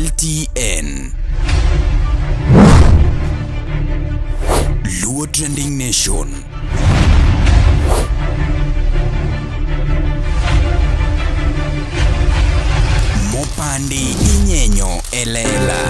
LTN. Luo Trending Nation. Mopandi inyenyo e lela.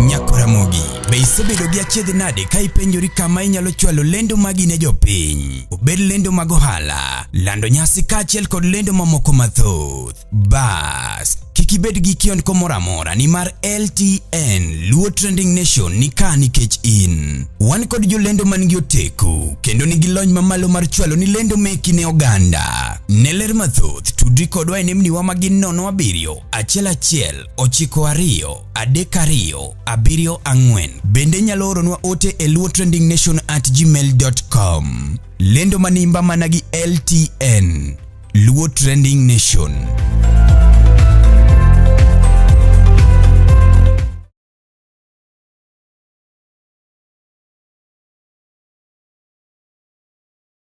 Nyakoramogi, be isebedo gi achiedh nade ka ipenjori kama inyalo chwalo lendo magi ne jopiny? Obed lendo mag ohala, lando nyasi kaachiel kod lendo mamoko mathoth. Bas, kik ibed gi kiondko moro amora nimar LTN Luo Trending Nation ni ka nikech in. Wan kod jolendo man gi oteku kendo nigi lony mamalo mar chwalo ni lendo meki ne oganda. Ne ler mathoth, tudri kodwa e nembniwa ma gin 07 11 92 32 74. Bende inyalo oronwa ote e luotrendingnation@gmail.com. Lendo manimba mana gi LTN. Luo Trending Nation.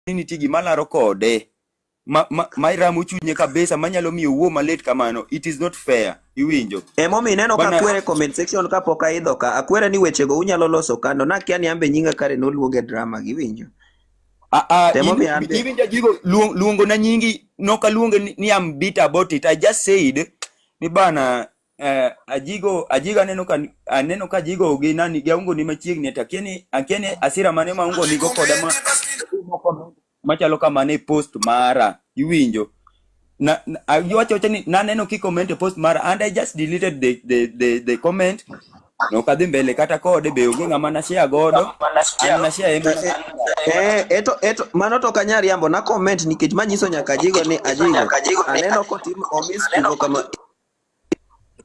Ni nitie gima laro kode ma, ma, ma iramo chunye kabisa manyalo miyo wuo malit kamano. It is not fair, iwinjo? Emomiyo ineno ka Bana- akwere comment section kapok aidho ka akwere ni wechego unyalo loso kando nakia ni ambe nyinga kare noluong e drama giwinjo. Ah, ah, Temo in- mi ambe. iwinjo gigo luongo na nyingi nok aluonge ni I'm bitter about it. I just said ni bana ajigo aneno ka ajigo gi nani gi aungo ni machiegni to akia ni asira mane ma aungo nigo koda ma machalo kamano e post mara, iwinjo? Na iwacho wacha ni naneno ki comment e post mara and I just deleted the comment. Nok adhi mbele kata kode be onge ng'ama na share godo, an na share ema. Eto mano to kanya riambo na comment nikech manyiso nyaka ajigo ni ajigo aneno kotim omis tugo kama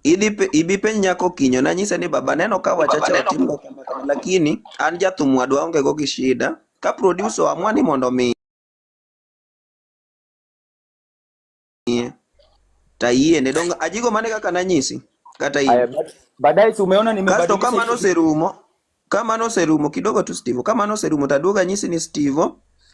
idhi ibi penj nyako kinyo nanyise ni baba neno ka wachacha otim go kama kama lakini an jathum wadwa aonge go gi shida ka producer oamua ni mondo omiye tayiene dong ajigo mane kaka nanyisi kata in Aya, baadaye si umeona kasto nimebadilisha ka mano oserumo ka mano oserumo kidogo tu Steve ka mano oserumo taduogo anyisi ni Steve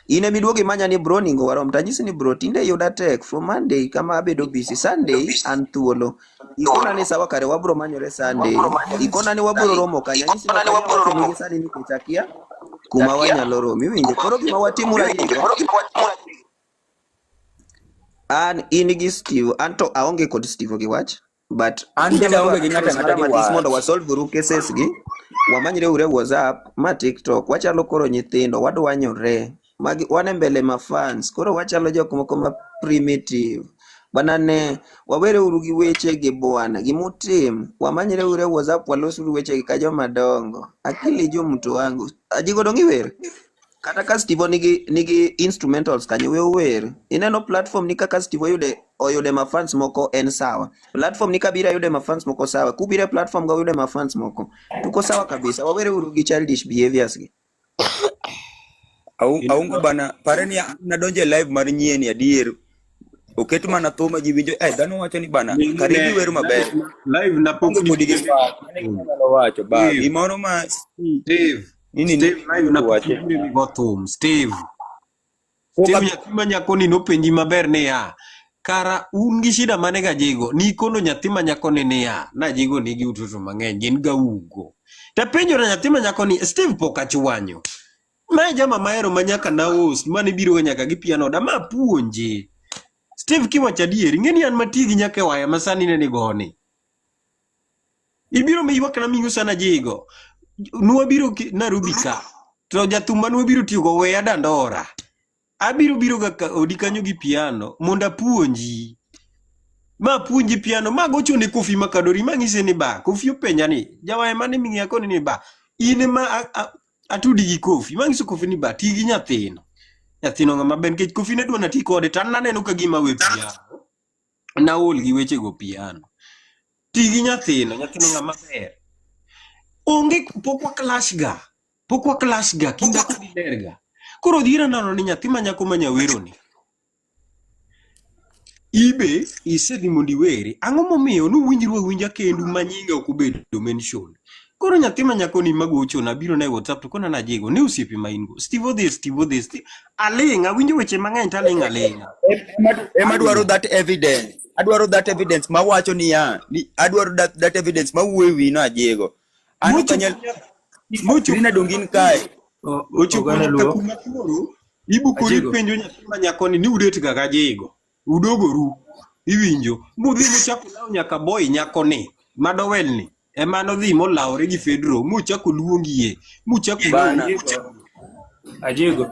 in emiduogo imanya ni bro ningo warom tanyisi ni bro tinde yuda tek from Monday kama abedo busy Sunday an thuolo ikona ni sawa kare wabro manyore Sunday ikona ni wabro romo kanya anyisi ni ok anyal wacho ni gi sani nikech akia kuma wanyalo romo iwinjo koro gima watimuru ajigo an in gi Steve an to aonge kod Steve gi wach but An unyalo bende aonge dwaro gi ng'ato space ang'ata mara gi matis mondo wach. wasolve uru cases gi wamanyre uru e WhatsApp ma TikTok wachalo koro nyithindo wadwanyore magi wan e mbele ma fans koro wachalo jok moko ma primitive bana ne wawere uru gi weche gi bwana gimutim wamanyre uru e WhatsApp walos uru weche gi ka joma dongo akili jo mtu wangu ajigo dong iwer kata ka Steve nigi instrumentals kanyo we ower ineno platform ni kaka Steve oyude ma fans moko en sawa platform ni kabira yude ma fans moko sawa kubira e platform ga uyude ma fans moko tuko sawa kabisa wawere uru gi childish behaviors gi. Aungo bana pare ni nadonjo e live mar nyieni adier oket mana thuma ji winjo dhano wacho ni bana kare Ne, giwer maber. Live na pok Onge kodi gi pak mano e gima anyalo wacho ba Steve. gimoro ma Steve, nini Steve live na pok wache nibiro migo thum. Steve, Pok Steve nyathi ma nyakoni nopenji maber niya, kara un gi shida mane gajigo? Nikono nyathi ma nyakoni niya, najigo nigi utoto mang'eny, gin gaugo. Tapenjora nyathi ma nyakoni, Steve pok achwanyo. Ma e jama mahero ma nyaka na host, mane biro ga nyaka gi piano oda, ma puonje. Steve kiwacho adier, ing'e ni an matiegi nyaka e waya ma sani nene goni. Ibiro mi ywak na mingo sana jigo. Nwabiro Nairobi ka. To jathum ma nwabiro tiyogo weya dandora. Abiro biro ga odi kanyo gi piano mondo apuonji. Ma apuonji piano, ma gocho ne Kofi Makadori, ma ng'ise ni ba, Kofi openja ni, jawaya mane ming'iya akone ni ba, in ema atudi gi Kofi. Ma ng'iso Kofi ni ba, ti gi nyathino. Nyathino ng'ama ber nikech Kofi ne dwa nati kode to an naneno ka gima we piano. Naol gi wechego piano. Ti gi nyathino, nyathino ng'ama ber. Onge pok wa clash ga. Pok wa clash ga, kinda kodi ler ga. Koro dhiera nano ni nyathi ma nyako ma nyawero ni. Ibe isedhi mondo iwere. Ang'o momiyo nuwinjru awinja kendu ma nyinga ok obedo mention? Koro nyathi ma nyako ni magochona biro na e WhatsApp to kona najigo ni osiepe ma in go. Steve odhi, Steve odhi, Steve. Aling', awinjo weche mang'eny to aling' aling'a. Ema dwaro Aling'. that evidence. Adwaro that evidence mawacho niya, ni adwaro that evidence mawuoyo e wiyi no ajigo. An ok Mochopo anyal mochopo Rina dong' in kae. Ochopo Oganda nyaka Luo. kuma koro ibukori Ajigo. penjo nyathi ma nyakoni ni udet ga gajigo. Udogoru. Iwinjo. Mudhi muchako lawo nyaka boy nyakoni madowelni. Ema nodhi molawore gi Fedro muchako luongie. Muchako Bana. luongie. Ajigo.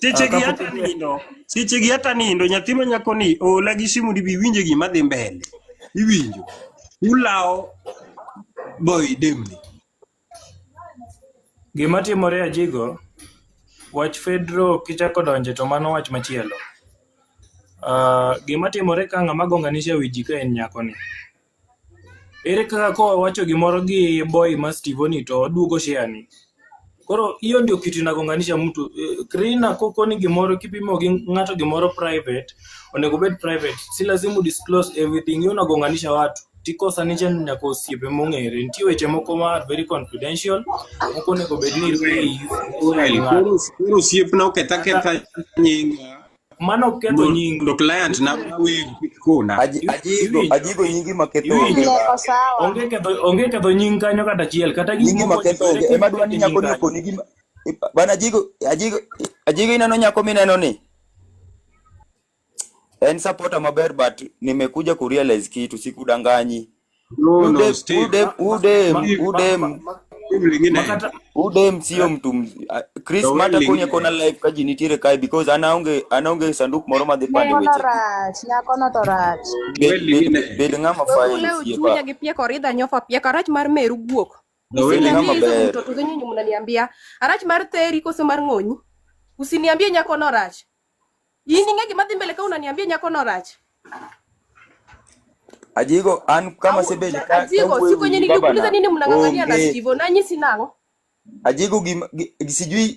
Seche gi Kapok hata nindo, seche gi hata nindo nyathi ma nyakoni oola gi simu dibi iwinje gima dhi mbele. Iwinjo. Ulawo boy demni. Gima timore Ajigo, wach Fedro kichako donje to mano wach machielo. Gima timore ka ng'ama gonganisha wi ji ka en nyakoni. Ere kaka kowacho gimoro gi boy ma Steve ni to oduogo share ni. Koro hiyo ndio kitu inagonganisha mtu. Krina kokoni gimoro kipimo gi ng'ato gimoro private, onego bed private. Si lazima disclose everything. Hiyo unagonganisha watu. Tikosanisha nyaka osiepe mong'ere. Nitie weche moko ma are very confidential, moko onego bed ni release share gi ng'ato. Koro osiepna oketha Kata ketha nyinga mano ok ketho nying. mondo client na mawer kik kona. Ajigo, Iwinjo? ajigo nyingi maketho onge Iwinjo? ba. Leko sawa. Onge ketho nying kanyo kata achiel. Kata gik Nyingi moko maketho ere onge. kaka Ema dwa ni iketho nying nyako ni kanyo. okoni gima. Bana ajigo, ajigo, ajigo ineno nyako mineno ni. En supporter maber but nimekuja kurealize kitu sikudanganyi. No, no, Udem, Steve. udem, Ma, ma, udem, ma, ma, udem, ma, Steve lingine. makata udem sio mtu Chris Dowel mata konya lingine. kona live ka ji nitiere kae because an aonge sanduk moro madhi pande Nyakono weche. rach, nyakono to rach. Bed Dowel bed lingine. bed ng'ama We fine kule osiepa. uchunya gi pieko ridha nyofa pieko arach mar meru guok. Dowel Bed ng'ama Usiniambie hizo ber. mtoto zenyu nyinyi mnaniambia. Arach mar theri koso mar ng'onyi. Usiniambie nyako no rach. In ing'e gima dhi mbele ka unaniambia nyako no rach. Ajigo an kama Au sebedo ka Ajigo kawuoyo siku yenye wiyi nilikuuliza babana nini mnang'ang'ania na onge. Steve nanyisi nang'o? Ajigo gima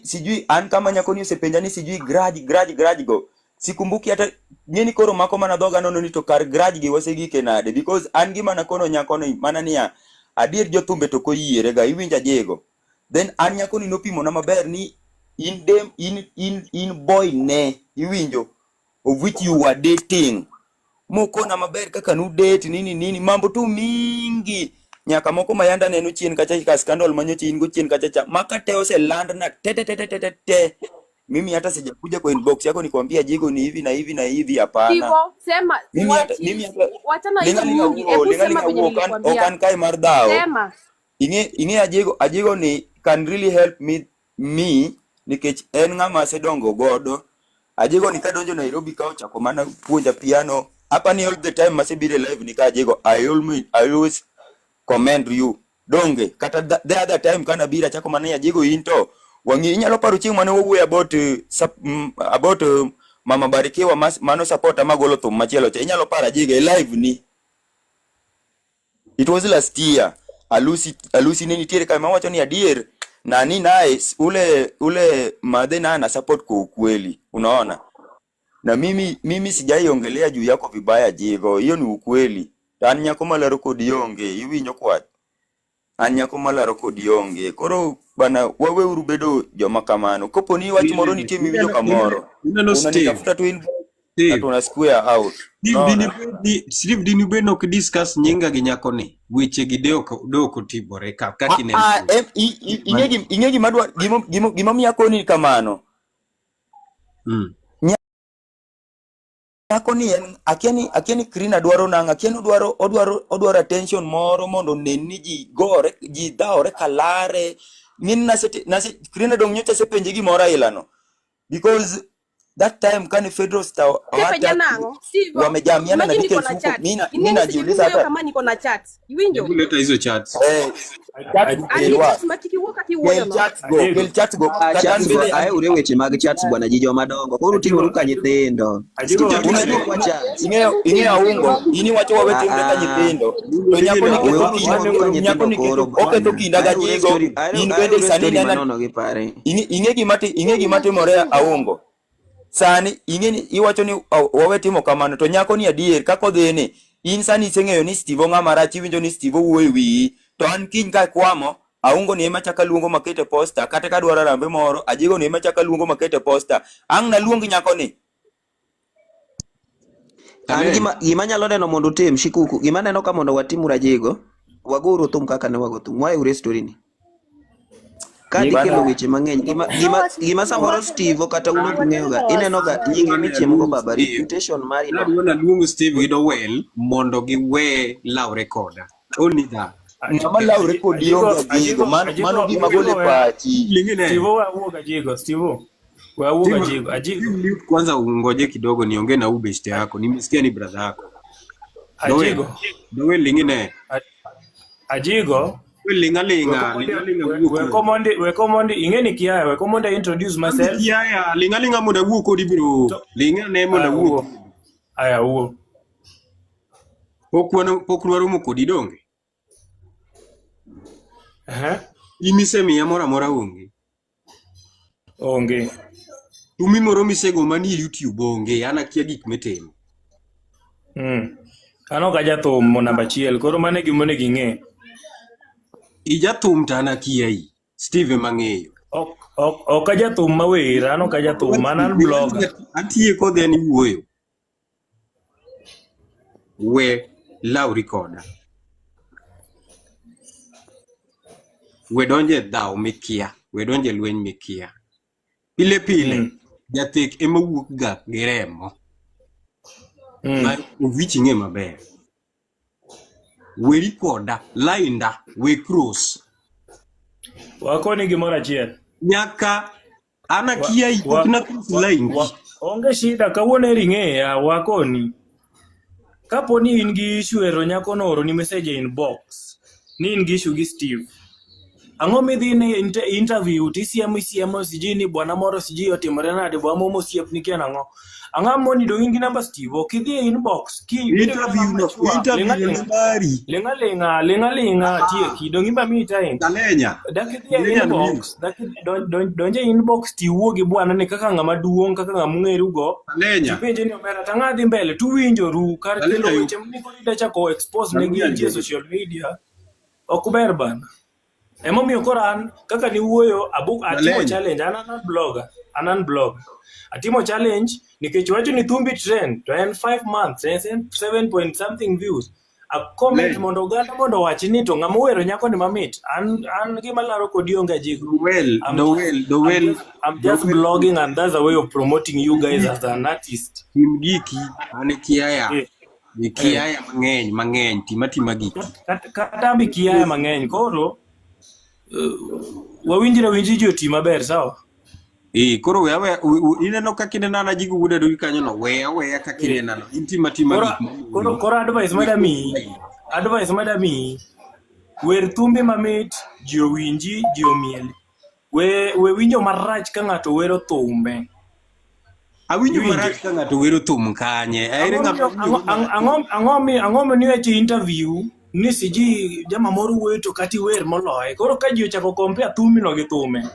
sijui an kama nyako ni osepenja ni sijui grudge grudge grudge go. Sikumbuki hata ng'eni koro mako mana dhoga nono ni to kar grudge gi wasegike nade because an gima nakono nyako ni mana niya adier jothumbe to koyiere ga iwinjo ajigo. Then an nyako ni nopimona maber ni in dem in boy ne iwinjo of which you were dating mokona maber kaka nudate nini nini mambo tu mingi nyaka moko mayanda neno chien kacha ka scandal manyocha in go chien kacha cha maka te oseland na te te te te te te te mimi hata sijakuja kwa inbox yako nikwambia jigo ni hivi na hivi na hivi hapana Hivyo sema mimi hata wachi mimi hata wachana hizo linga linga mingi. wuo Hebu linga sema linga venye wuo kan nilikwambia. okan kae mar dhao Sema. ing'e ajigo ajigo ni can really help me nikech en ng'ama asedongo godo ajigo ni kadonjo Nairobi ka ochako mana puonja piano hapa ni all the time masebiro e live ni ka ajigo I always commend you donge kata the other time kana biro achako mana ni ajigo in to wang'i inyalo paro chieng' mane wawuoyo about about mama Barikiwa mano support magolo thum machielo cha inyalo paro ajigo e live ni. It was last year. Alusi ne nitiere kae mawacho ni adier nani naye ule madhe na ana support kwa ukweli, unaona? Na mimi sijaiongelea juu yako vibaya Jigo, hiyo ni ukweli. An nyako malaro kodi onge, iwinjo kwach? An nyako malaro kodi onge. Koro bana waweuru bedo joma kamano. Kopo ni wach moro nitie miwinjo kamoro, Ineno Steve. unanitafuta tu inbox na Steve. tuna square out. Steve Unaona? dini bed ni Steve dini bed ok discuss nyinga gi nyako ni. Weche gi de ok otimore ka kaka ineno. Ah, ing'e gima dwa gima miyo akoni kamano. Nyako ni en akia ni Krina dwaro nang'o, akia ni odwaro attention moro mondo onen ni ji gore, ji dhawore kalare. Ng'eni nase Krina dong nyocha asepenje gimoro aila no. Because that time kane Fedro Star Kipenja hata nang'o? Steve, wamejamiana na imagine DK niko na Suko, chat. mina Ing'e ni seche najiuliza miwuoyo hata kama niko na chat. Iwinjo? Hebu leta hizo chats. eh, Chat go An gi kelwa. chats ma kik iwuo kaka iwuoyo Kel no. chats go, Ajigo. kel chats go. Ah, Kata an chats go, bende aeure weche mag chats bwana, ji joma dongo. Koro Ajigo. utimuru ka nyithindo. Ajigo Steve Unajua ok kwa chats. ing'eyo ing'eyo aungo in iwacho wawe Ah, timre ka ah. nyithindo to nyako ni Weuru ketho timoru ka kinda nyako nyithindo ni ketho koro oketho bwana. kinda Aeure gajigo story, in bende aeure sani story inena manono gi pare. ing'e gima ing'e gima timore aungo sani ing'e ni iwacho ni wawe timo kamano to nyako ni adier kaka odhini in sani iseng'eyo ni Steve ng'ama rach iwinjo ni Steve owuoyo e wiyi to an kiny ka kwamo aungo ni ema chaka luongo makete posta kata ka dwaro arambe moro ajigo ni ema chaka luongo makete posta ang' naluong nyako ni An Amen. gima nyalo neno mondo utim shikuku, gima neno ka mondo watim urajigo, wagouru thum kaka ne wago thum, waeure story ni. Ka dhi bana kelo weche mang'eny, Nowach gima samoro nowach Steve kata un ok wacho ung'eyo ni ga, ineno ga nowach nyinge Adwa ni michiemo go aluong baba, Steve. reputation mari no. Adwa ni aluong Steve gi Dowel mondo giwe lawre koda. Only that. ng'ama lawre kodi Ajigo, onge ajigo Ajigo, mano Ajigo, mano gima Ajigo golo e we pachi Lingine. Steve we awuog Ajigo, Steve we awuog Steve, Ajigo, Ajigo. Steve mute kwanza ungoje kidogo niongee na huyu beshte yako. Nimesikia ni brother yako. Dowel. Ajigo. Dowel lingine. Ajigo. Dowel linga linga, Weko linga mondi, linga wuo weko kodi. mondi, weko mondi, ing'e ni kiaya, weko mondi I introduce An myself. kiaya, linga linga mondo awuo kodi bro. To, Linga ne mondo aya awuo wuo, kodi. aya wuo. Pok wan pok waromo kodi donge. Eh, In misemiya moro amora onge. onge. Tumi moro misego manie YouTube onge, an akia gik mitimo. An ok ajathum mo namba achiel, koro mano e gima onego ing'e. Ijathum to an akiai. Steve ema ng'eyo. Ok ajathum mawer, an ok ajathum, an blogger. Antie kodhi an iwuoyo. We lawri koda. We donje e dhaw mikia. We donje e lweny mikia. Pile pile, jathek ema wuok ga gi remo. Ma Ovich ing'e maber. Weri koda, lainda, we cross. Wakoni gimoro achiel. Nyaka an Wa, akiai wa, pok na cross wa, laindi. wa, onge shida kawuono eri ing'eya, wakoni. Kapo ni in gi issue ero nyako no oroni message e inbox ni in gi issue gi Steve. Ang'o midhi ni interview tisiemo isiemo sijui ni bwana moro sijui otimore nade bwana momo osiepni kia nang'o. Ang'o moni dong in gi namba Steve ok idhi e inbox ki bedo gi Interview ng'ama no, mature interview ling'a no ling'a mari. ling'a ling'a ling'a ling'a tieki dong imba miyi time. Talenya. Dak idhi e Talenya ni mute. inbox dak donj e inbox tiwuo gi bwana ni kaka ng'ama duong' kaka ng'ama ung'erugo Talenya. tipenje ni omera tang'a dhi mbele tuwinjoru kar kelo Talenya yo. weche ni koro ida chako expose ne Talenya gi ji e yo. social media ok ber bana. Emomiyo koro an kaka niwuoyo abuk atimo Talenya. challenge an an blogger an an blogger atimo challenge nikech wacho ni thumbi trend to en 5 months en 7 point something views a comment Talenya. mondo oganda mondo owach ni to ng'ama owero nyako ni mamit an gima laro kodi onge ajigo Dowel, I'm Dowel, just I'm Dowel, just I'm just Dowel. blogging and that's a way of promoting you guys as an artist. Tim giki, an e kiaya. Eh, E eh. kiaya mang'eny, mang'eny. Tim atima giki. Kata ambi kiaya mang'eny koro wawinjre winji ji oti maber sawa. Eh, koro we aweya, ineno kaka ineno an ajigo wuod Adogi kanyo no, we aweya kaka Eh. ineno no. In tim atima Koro gik koro mamori. koro advice We madamiyi cross line. advice madamiyi wer thumbi mamit ji owinji ji omiel we winjo marach ka ng'ato wero thumbe Awinjo iwinjo marach ka ng'ato wero thum kanye. Ere ang'o ng'ama miyo winjo ang'o marach. ang'o ang'o mi ang'o miyo niwacho interview ni siji jama moro wuoyo to kata iwer moloye koro ka ji ochako compare thumino gi thume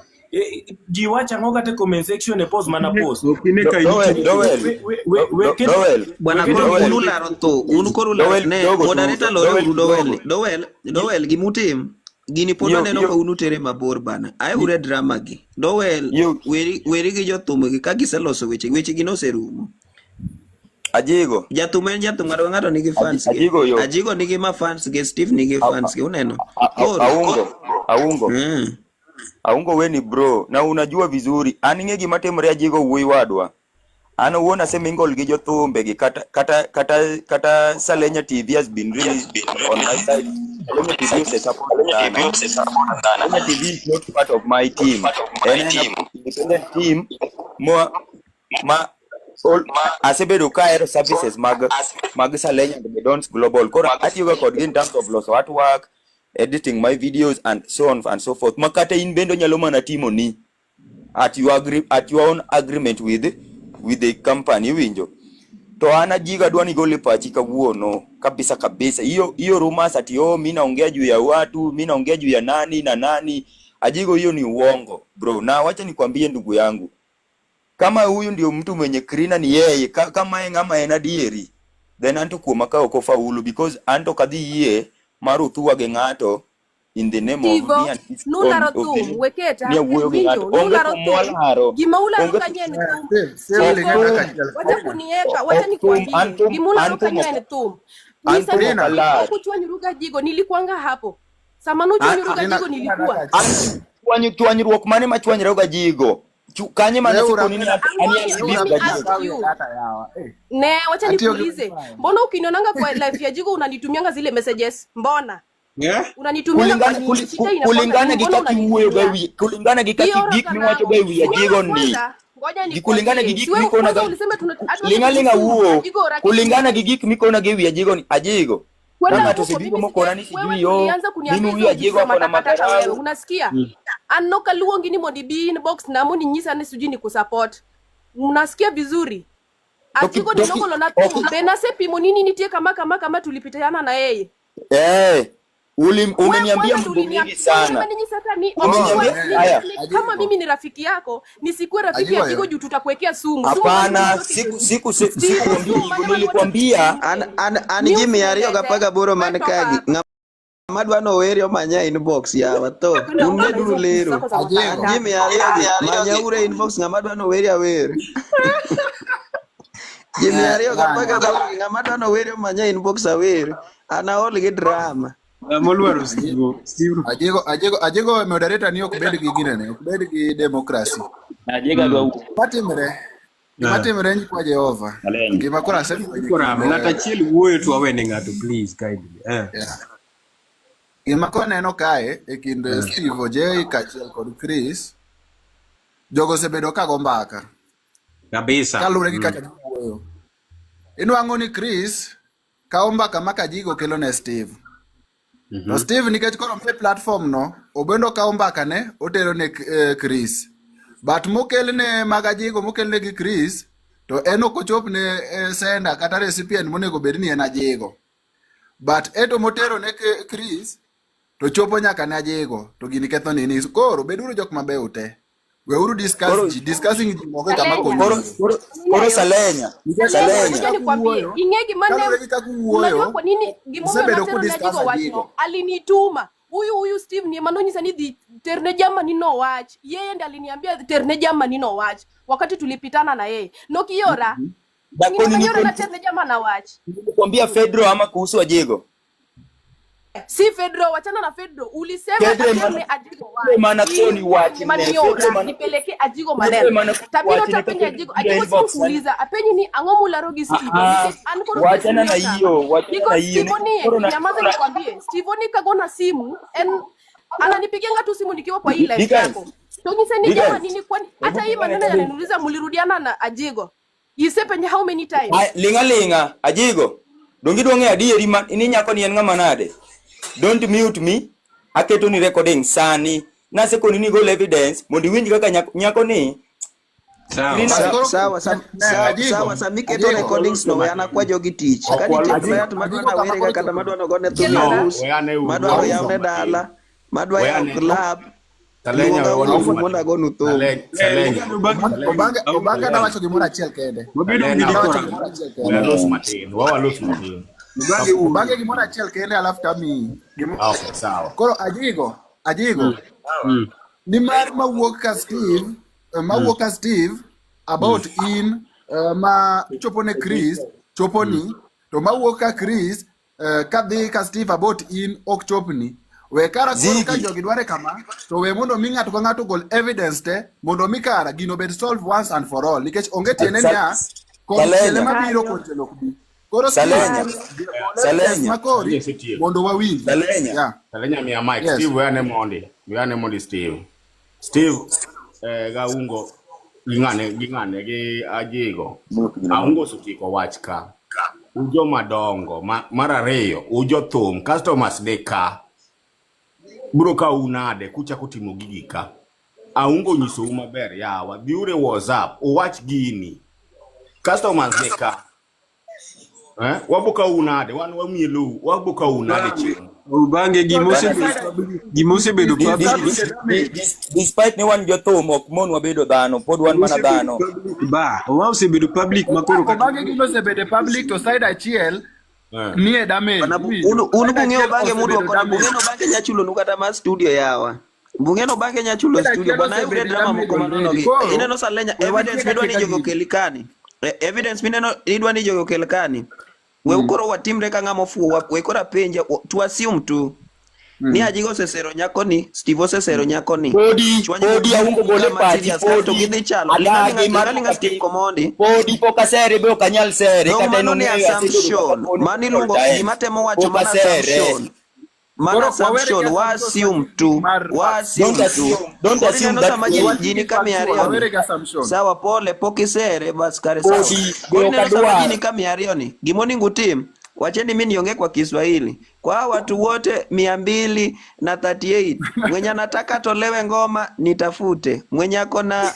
ji wacho ang'o kata e comment section e post mana post Ok ine ka Dowel, initie. Dowel, we we we we keto Dowel, we Bwana keto koro Dowel, un ularo tho, un koro ularo Dowel ne kidogo tu, moderator lore Dowel uru Dowel kidogo. Dowel Dowel gimutim gini pod Yo, aneno ka yo, un utere mabor bana. Aeure drama gi. Dowel yo, weri weri gi jothum gi ka giseloso weche weche gi noserumo. Ajigo, Jathum en jathum ng'ato ka ng'ato nigi fans ge. Ajigo yo, Ajigo nigi ma fans ge, Steve nigi fans ge, uneno. Koro Aungo, Aungo. Aungo we ni bro, na unajua vizuri. An ing'e gima timore Ajigo wuoyi wadwa. An owuon asemingle gi jothumbe gi kata Salenya TV has been really on my side. Salenya TV osesupport sana. Salenya TV is not part of my team. En en independent team ma ma all, asebedo ka ahero services mag Salenya and Medons Global. Koro atiyoga kodgi in terms of loso artwork, editing my videos and so on and so forth. Makata in bende onyalo mana timo ni at your agree, at your own agreement with the company iwinjo. To an Ajigo adwa ni gol e pachi kawuono kabisa kabisa. Hiyo hiyo rumors ati oh, mimi naongea juu ya watu, mimi naongea juu ya nani na nani. Ajigo, hiyo ni uongo bro. Na wacha nikwambie ndugu yangu, kama huyu ndio mtu mwenye Krina ni yeye kama en ng'ama en adieri, then anto kuoma ka ok ofaulu because anto ok adhi yie mar uthuwa gi ng'ato in the name of Tivo, ni nularo of the thum, weketa, ni awuoyo gi winjo, ng'ato. Onge nularo thum thum, mwalaro, gima ularo onge kanyo en thum. Steve, Steve ok ling'ana thum, kachiel. Wacha ok kunieka, wacha ok thum, an nikwambie, thum, gima ularo an thum kanyo ok en thum. an Nyisa thum ni ok Rina, alar. ok uchwanyru gajigo, nilikuanga hapo. Sama An nuchwanyru Rina, gajigo Rina nilikuwa. daka an achiel. chwanyruok mane machwanyre gajigo? Kanye mane Weuru sikoni ni amena, ani Angoja, an weuru let beef me amena gajigo. ask kawi you. data yawa. Eh, Ne, wacha atiyo gi nikuulize. wifi. Mbona ukinionanga kwa live ya Jigo unanitumianga zile messages? Mbona? Eh? Unanitumianga kwa Kulingana nini? kuli, Shida ku, inakuanga kulingana nini? gi Mbona kaka iwuoyo ga unanitumia? wi kulingana gi kaka Ioro gik miwacho kanang'o? ga e wi Si wewe Ajigo ni kwanza, ngoja gi kulingana gi nikwambie. gik Si wewe mikona kwanza ga ulisema tuna hatuwezi ling'a ling'a kusumu. wuo Ajigo oraki kulingana gi sumu. gik mikona ga e wi Ajigo ni Ajigo ka Kwenda ng'ato huko osebiro mimi mokona sija ni wewe sijui yo tulianza mimi kuniambia huyu hizo Ajigo vitu za ako na matakataka wewe, madharau. unasikia? An nokaluongi ni mondo ibi inbox na mondo inyisa ni sijui ni kusupport. Unasikia vizuri? Doki Ajigo doki ninogolo na ok thum, be nasepimo nini nitie kama kama kama tulipitana na yeye. eh Wewe umeniambia kwanza mambo ndio mingi uliniambia, wewe sana, umeninyisa hata ni Oh, umeniambia sikuwa eh, haya. ni, kama Ajigo. mimi ni rafiki yako, nisikuwe rafiki Ajigo ya Jigo yo. juu tutakuwekea sumu. Sumu mane Hapana, mwanitoke siku siku Steve, sikukwambia sumu hivyo, mane mwanitoke nilikwambia An an an ni Jimmy ariyo usinilete. gapaga boro Wewe man toka ka gi hapa. ng'ama dwa noweri omanya e inbox yawa tho Kwenda un huko na meduru hizo kuku lero. zako za An Ajigo. Jimmy matakataka. ariyo gi manya ure inbox ng'ama dwa noweri awer. Jimmy Eh, ariyo bana. gapaga boro gi ng'ama dwa noweri omanya e inbox awer. An aol gi drama. Ng'ama olwaro Steve. Steve. Ajigo, Ajigo, Ajigo moderator ni ok bed gi ginene, ok bed gi democracy. Ajiga dwa wuok. Matimre, gima timre nyikwa Jehova. Aleny. Gima koro asefwenyo e Koro kind ng'ato achiel wuoyo to wawene ng'ato please kindly. Eh. yeah. Gima koro aneno kae e kind Steve Ojei kaachiel kod Chris, jogo osebedo ka go mbaka Kabisa. kaluwore gi kaka giwuoyo. Inwang'o ni Chris kawo mbaka ma Kajigo kelo ne Steve. To Steve nikech koro omiye platform no, obendo okawo mbaka ne otero ne Chris. But mokelne mag Ajigo mokelne gi Chris, to en ok ochop ne sender kata recipient monego bed ni en Ajigo. But eto motero ne Chris, to chopo nyaka ne Ajigo, to gini ketho nini. Koro beduru jok mabeyo te. Weuru discuss koro ji, discussing ji onge kama Salenya. konyo koro ji. koro koro Salenya Nikech Salenya, kaluwore gi ngoja Salenya kaka nikwambie, uwuoyo, ing'e gima ne kaluwore gi kaka unajua uwuoyo, kwa nini gimomiyo usebedo natero ne kudiscuss Ajigo wachno? Ajigo. Alinituma huyu huyu Steve ni manonyisa ni dhi terne jamani no wach. Yeye ndiye aliniambia terne jamani no wach wakati tulipitana na yeye. Nokiora dakoni ng'ina manyora niko na terne jamana wach. nilikwambia Fedro ama kuhusu Ajigo. Si Fedro, wachana na Fedro. Ulisema Fedro aterne mana Ajigo Fedro wach. mana koni In wachne Fedro maniora mana nipeleke Ajigo Fedro maneno. mana koni Tabiro wachne tapenjo kapok Ajigo. ibiro Ajigo inbox nani. sikuuliza. Apenyi ni ang'o mularo gi Steve Ah, nikech an koro kes wachana ni na otama. hiyo, wachana na Because hiyo. Steve ni Koro na nyamaza nikwambie, Steve ni kagona simu en ananipigianga tu simu nikiwa kwa hii live Dickens, yako. To nyise ni Dickens. jama nini kwani Hebu hata hii pigana maneno kadi. yananiuliza mlirudiana na Ajigo. Isepenye how many times? Ay, ling'a ling'a, Ajigo. Dongi duong'e adieri ma ni nyako ni en ng'ama nade. Don't mute me. Aketo ni recording sani. Nasekoni ni gol evidence mondo iwinj kaka nyako ni Sawa. Krina Bas koro Sawa sawa ne, sawa Ajigo, sawa samiketo Ajigo, recordings no we an akwa jogi tich. Ka nitie Ajigo, client madwa Ajigo kama nawerega koro kata chopo. madwa nogone thum e Kelora. arus, madwa noyawne dala, madwa yawo club, luonga uru mondo agonu thum. Obange, Obange nawacho gimoro achiel kende. Wabedo gi Nawacho dikora. gimoro achiel kende. Obange gimoro achiel kende alafu tamiyi. Koro Ajigo, Ajigo, ni mar mawuok ka Steve, mawuok ka Steve about in ma chopo ne Chris, chopo ni, to mawuok ka Chris kadhi ka Steve about in ok chopni. We kara koro ka Ziggy. jogi dware kama, to we mondo mi ng'ato ka ng'ato gol evidence te, mondo mi kara gino bed solve once and for all. Nikech onge tiende niya, konchiel Salenya. ema biro konchiel ok bi. Koro Steve, Salenya. gol evidence Salenya. makori mondo wawinji. Salenya. Yeah. Salenya miya mic. Yes. Steve weyane mondi. Weyane mondi Steve. Steve Gaungo gi ng'ane gi Ajigo. Aungo osetieko wach ka. Ujo madongo. Mar ariyo, ujo thum. Customers ni ka. Bro kawu nade kuchako timo gigi ka. Aungo nyisou maber yawa, dhiuru e WhatsApp, uwach gini. Customers ni ka. Eh? Wabo kawu nade, wan wamielou, wabo kawu nade chieng'. Obange gimosebedo public Despite ni wan jothum ok mon wabedo dhano, pod wan mana dhano. Ba, owa osebedo public makoro kata Obange gino osebedo e public to side achiel nie damage. Bana, iwinjo? un un Side bung'e achiel obange osebedo mudwoko ni damage. bung'e no bange nya chulonu kata mar studio yawa. Bung'e no bange nya chulo Side studio achiel bwana yudre osebedo drama damage moko manono already. gi. Koro Ineno Salenya we evidence watiek midwa ni atieka jogo gini. okel kani. Evidence mineno idwa ni jogo okel kani. We koro watimre ka ng'ama ofuwo we koro apenja to assume tu ni Ajigo osesero nyakoni, Steve osesero nyakoni. Podi, Chwany podi aungo gole kama pachi, serious kasto podi gidhi chalo. adagi Ling'alinga mar ling'alinga Steve Komondi. podi pok asere be ok anyal sere Dong kata en mano ni ong'eyo asebedo kaka assumption. kono Mano iluongo all gima time. temo wacho Pok mana asere. assumption. Mana Koro wawere assumption, gi wa assumption assume tu, mar wa facts. Don't assume tu. assume, don't Koro assume ineno that sama way. ji Wawach ji gi ni ka mia factual, ariyo ni. wawere gi assumption. Sawa pole pok isere bas kare sawa. Podi be Koro ok ineno sama ji adwar. ni ka mia ariyo ni, gimonego utim, wacheni mimi niongee kwa Kiswahili. Kwa hawa watu wote 238 mwenye anataka atolewe ngoma nitafute, mwenye ako na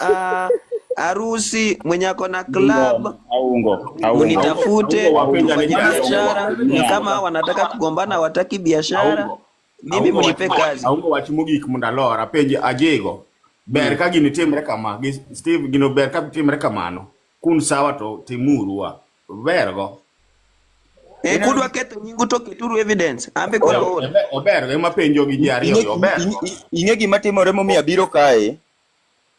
harusi, mwenye ako na club Aungo, aungo, aungo. munitafute Aungo wapenja ni tufanye ji ariyo biashara. Ni wapenja. kama hao wanataka kugombana, hawataki biashara, Aungo. mimi Aungo wach mnipe kazi. aungo wach mogik mondo alor apenj Ajigo. Ber ka gini timre kama, gi Steve gino ber ka timre kamano. Kun sawa to timuru Ber go. Kudwa ketho nyingu to keturu evidence. Ambe koro aol. Ober go ema penjo gi ji ariyo gi ober go. Ing'e gima timore momiyo abiro kae.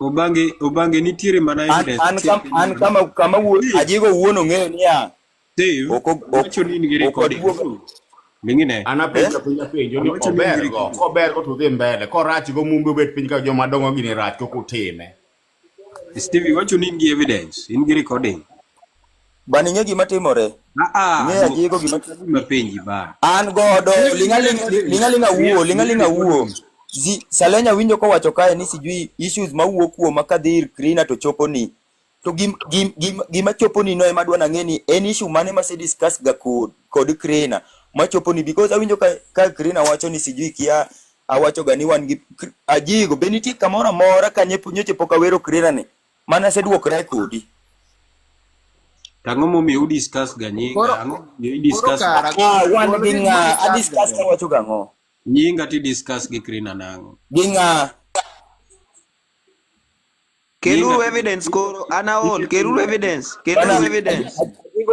Obange obange nitiere mana An, evidence an, achiel kam, kende an ma kama, kama wuo, Ajigo wuon ong'eyo niya Steve ok wacho ni in gi ok recording. aduogo Ling'ine. An apenjo apenja penjo ni Awacho ni in gi ober go. recording. Kober go to dhi mbele. Korach go mumbe obet piny ka joma dongo gini rach kok utime. Steve iwacho ni in gi evidence, in gi recording. Bana ing'e gima timore. Ah, Ing'e Ajigo gima gima penji ba. an godo ling'a ling'a ling'a wuo ling'a ling'a wuo. Salenya winjo kowacho kae ni sijui issues mawuok kuoma kadhi ir Krina to chopo ni. To gima chopo ni no ema adwa nang'e ni en issue mane mase discuss ga kod Krina machopo ni because awinjo ka Krina wacho ni sijui kia awacho ga ni wan gi Ajigo be nitie kamoro amora ka nyocha pok awero Krina ni mana aseduokra kodi. Ang'o momiyo udiscuss ga nyinga? Koro Ang'o momiyo koro idiscuss kara Ah, wan gol gi gik ng'a? mudiscuss A discuss go. kawacho gang'o? nyinga ti discuss gi Krina nang'o? Gi ng'a? Keluru Nyinga ti evidence koro, an aol. Keluru evidence, Bana keluru evidence.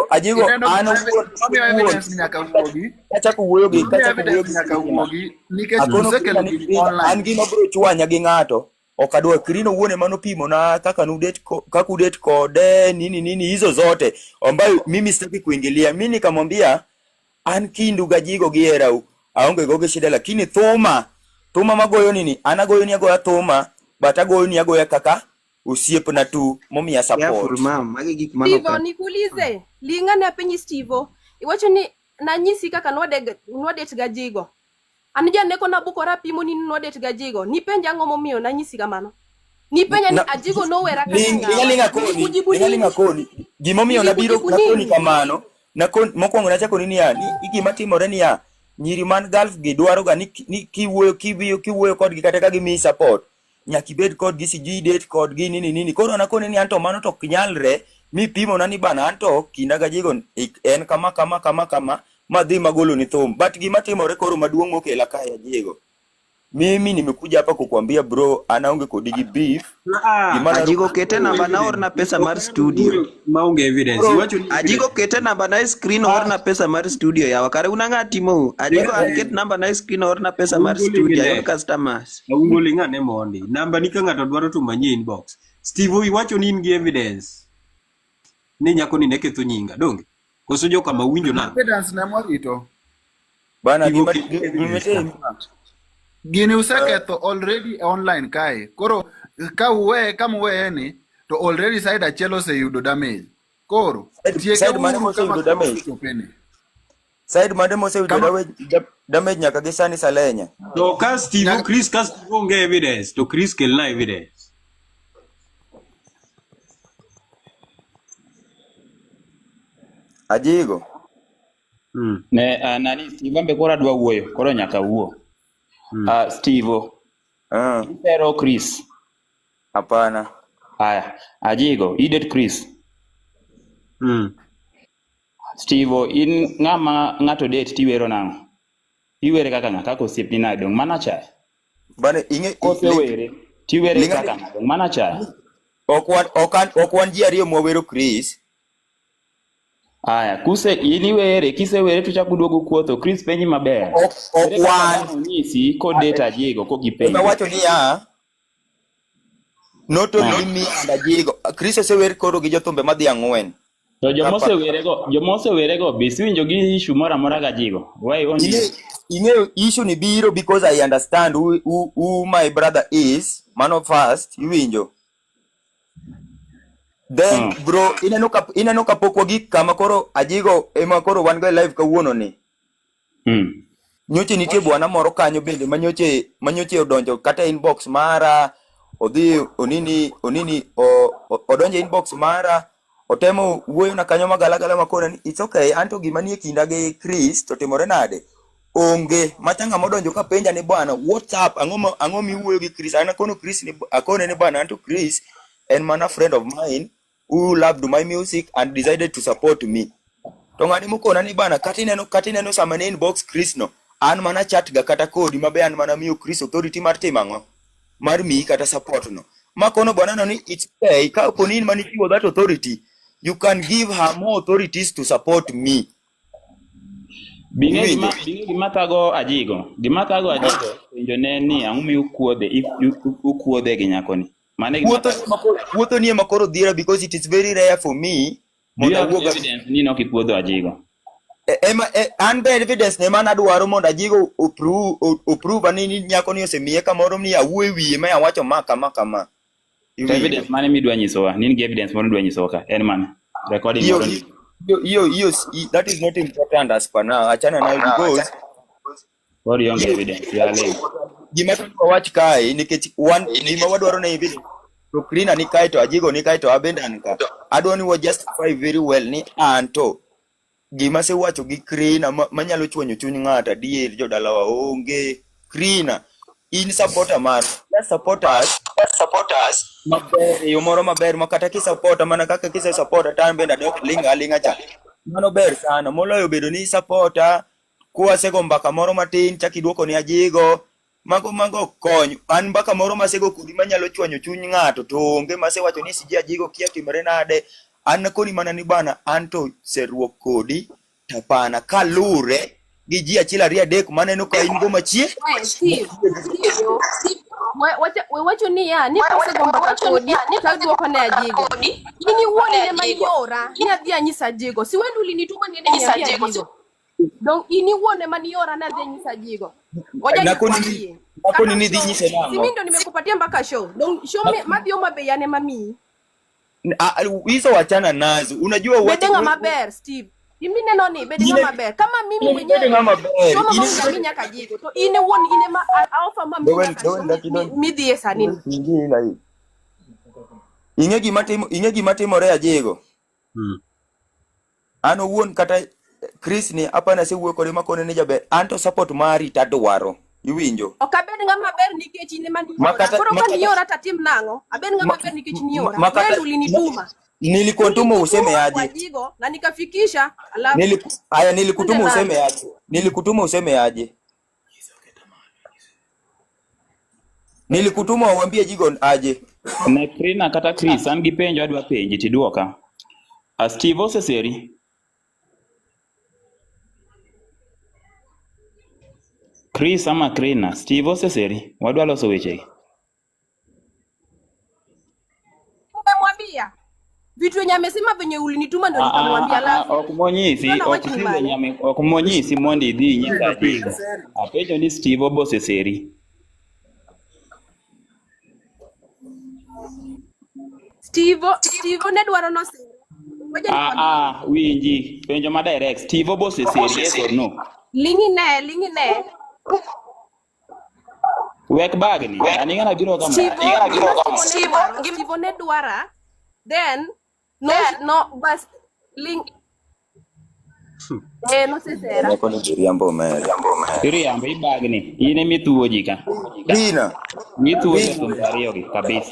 Ajigo Ineno an gima owuon gimomiyo owuon evidence ni nyaka wuogi. kachako wuoyo gi Gimomiyo kachako wuoyo evidence gi nyaka Krina wuogi nikech akono Krina usekelo ni gini Krina an online. gima biro chwanya gi ng'ato ok adwa Krina owuon ema nopimo na kaka nudet kaka udet kode nini nini hizo zote ambayo mimi sitaki kuingilia. Mimi nikamwambia an kindu gajigo gi herau aonge go gi shida, lakini thuma magoyo nini an agoyo ni agoya thuma but agoyo ni agoya kaka osiepna tu momiya Careful support. mam, magi gik Stivo, manoka. nikuulize, ling'ane apenji Stivo, iwacho ni nanyisi kaka nwadet gajigo. An janeko nabukora apimo ni nwadet gajigo. Nipenja ang'o momiyo nanyisi kamano? Nipenja ni Na, Ajigo nowera kaka ling ng'awa. linga koni Nilikujibu linga linga nini? koni gimomiyo nabiro Nilikujibu nakoni nini? kamano nakoni mokwongo nachako ni niya ni gima timore niya nyiri man Gulf gi dwaro ga ni kiwuoyo kiwiyo kiwuoyo kodgi kata ka gimiyi support nyaka ibed kodgi sijui date kodgi nini nini koro nakoni ni anto mano to ok nyalre mipimona ni bana anto kinda gajigo en kama kama kama kama madhi magolo ni thum but gima timore koro maduong' mokela kae Ajigo mimi nimekuja hapa kukuambia bro anaonge kodi gi beef Ah, gima naro Ajigo kete namba na orna pesa mar studio. maonge evidence. Bro, Iwacho ni Ajigo evidence. kete namba na e screen orna pesa mar studio yawa. Kare un ang'a timou? Ajigo an ket namba na e screen orna pesa mar Aungo studio ayud ling'ine. customers. Aungo ling'ane mondi. Namba ni ka ng'ato dwaro to manye inbox. Steve iwacho ni in gi evidence ni nyako ni ne ketho nyinga, donge? Koso joka ma winjo nang'o? Evidence ne mwarito. bana Steve gima oket evidence ka. gima Gini useketho already online kae. Koro ka uweye kama uweye ni to already side achiel oseyudo damage. Koro side tieke mane uru kama moseyudo koro damage osechopeni. side mane moseyudo Kama damage nyaka gi sani Salenya To ka Steve nyaka Chris ka Steve onge evidence to Chris kelna evidence. Ajigo Ne nani Steve ambe koro adwa wuoyo, koro nyaka wuo. Steve, ihero Chris? Hapana. Aya, Ajigo, i date Chris? Steve, in ng'ama ng'ato date tiwero nang'o? Iwere kaka ng'a? Kaka osiepni nade? Dong' mana cha. Bane ing'e Kosewere, tiwere Ling'ane kaka ng'a? Dong' mana cha. ok wan ok an ok wan ji ariyo mwawero Chris. Aya, kuse in iwere, kisewere to chako duogo kuotho. Chris penji maber. Ok Ere ok kaka wan. dhano onyisi kodate Ajigo Ema kogipenjo? wacho niya, not only me and Ajigo. Chris osewer koro gi jothumbe madhi ang'wen. To joma Kapa. osewerego, joma osewerego be isiwinjo gi issue moro amora gajigo? Why only Ing'eyo ing'eyo issue ni biro because I understand who my brother is. Mano first, iwinjo. Then bro, ineno ka pok wagik kama koro Ajigo ema koro wan go e live kawuono ni. Nyoche nitie bwana moro kanyo bende manyoche odonjo kata inbox mara, odhi onini onini odonjo e inbox mara, otemo wuoyo na kanyo magalagala makona ni it's okay, anto gima nie kinda gi Chris to timore nade? Onge macha ng'ama odonjo ka penja ni bwana what's up, ang'o miwuoyo gi Chris? An akono Chris ni akone ni bwana anto Chris en mana friend of mine who loved my music and decided to support me. To ng'ani mokona ni bana kata ineno sama ne inbox Chris no, an mana chat ga kata kodi mabe an mana miyo Chris authority mar timo ang'o? Mar miyi kata support no. Makono bwana no ni it's okay, ka opo ni in mane ichiwo that authority, you can give her more authorities to support me. Bing'e Iwinjo? gima bing'e gima thago Ajigo. Gima thago Ajigo penjo ne ni ang'o miyo ukuodhe ukuodhe gi nyakoni. Mano e gima Wuotho thago. ni ema koro wuotho ni ema koro dhira because it is very rare for me Do you mondo have awuog evidence ni nok ikuodho Ajigo? Ema an be evidence ne mana adwaro mondo Ajigo oprove ni nyako ni osemiye kamoro ni awuo e wiye ma awacho ma kama kama. To Iwinjo? evidence mane midwa nyisowa? Ni in gi evidence moro midwa nyisowa ka? En mane? Recording Hiyo moro ni. hiyo hiyo that is not important as per now. Achana nayo because Koro ionge hiyo evidence ya leo. Gima to wach kae nikech wan gima wadwaro ne evidence to Krina ni kae to Ajigo ni kae to abende an ka. Adwa ni wa justify very well ni anto gima asewacho gi Krina manyalo chwanyo chuny ng'ato adier jodalawa onge. Krina in supporter mar just support us maber e yo moro maber ma kata kisupporta mana kaka kise supporta to an bende adok ling' aling'a cha. Mano ber sana moloyo bedo ni supporta kwasego mbaka moro matin chak iduoko ni Ajigo mago ok kony. An mbaka moro masego kodi manyalo chwanyo chuny ng'ato to onge masewacho ni siji Ajigo kia timore nade. An nakoni mana ni bana an to serruok kodi tapana kalure gi ji achiel ariyo adek maneno ka in go machie We, Steve, Steve, we wacho niya ni kosego mbaka kodi to aduoko ne Ajigo. In iwuon ema niora ni adhi anyis Ajigo. Si wendi ulinituma niende niambie Ajigo. Dong in iwuon ema niora ni adhi anyis Ajigo. Ngoja Nakoni ni nikwambie. nakoni Kaka ni dhi show, nyise si nang'o? mimi ndo nimekupatia mpaka show. Dong show madhi Homa Bay an ema miyi. Hizo wachana nazo. Unajua Bede uache ng'ama ber Steve. Gima ineno ni bed ng'ama ber. Kama mimi bede mwenyewe ng'ama ber. show ma In maonge ami nyaka Ajigo to in iwuon in ema aofa ma mi Dowen nyaka show dowen daki don midhiye sani ni. ingila hii. Ing'e gima timore Ajigo. An owuon kata Chris ni apana asewuoyo kode makone ni jaber an to support mari tadwaro. Iwinjo? Ok abed ng'ama ber nikech in ema niora. Makata Koro ka makata niora tatim nang'o? Abed ng'ama ber nikech niora. Makata Wewe ulinituma. Nilikutuma useme Ulinituma kwa aje? Ajigo na nikafikisha, alafu Haya, twende nilikutuma nalo. useme aje? Nilikutuma useme aje? Nilikutuma uambie Jigo aje? Ne Krina kata Chris, an gi penjo adwa penji tiduoka. Steve oseseri? Chris ama Krina, Steve oseseri? Wadwa loso wechegi. Umemwambia vitu yenye amesema venye ulinituma ndo Ah, ah, nikamwambia, ah, ah, alafu ok monyisi, mbona ok wach ni si mane? venye ok monyisi mondo idhi inyis Ajigo. Apenjo ni Steve boseseri. Steve ne dwaro nosere. Ngoja Ah, nikwambie. ah, winji, penjo ma direct. Steve boseseri, yes or no? Ling'ine, ling'ine. Wek bagni, an ing'ana biro kama. Steve, gima Steve ne dwaro, Steve ne dwara, then no no bas ling Eh, nosesera. Nyako ni jiriambo omera. Iriambo ibagni. In ema ithuwo ji ka. Dina. Ithuwo Dina. jothum ariyo gi kabisa.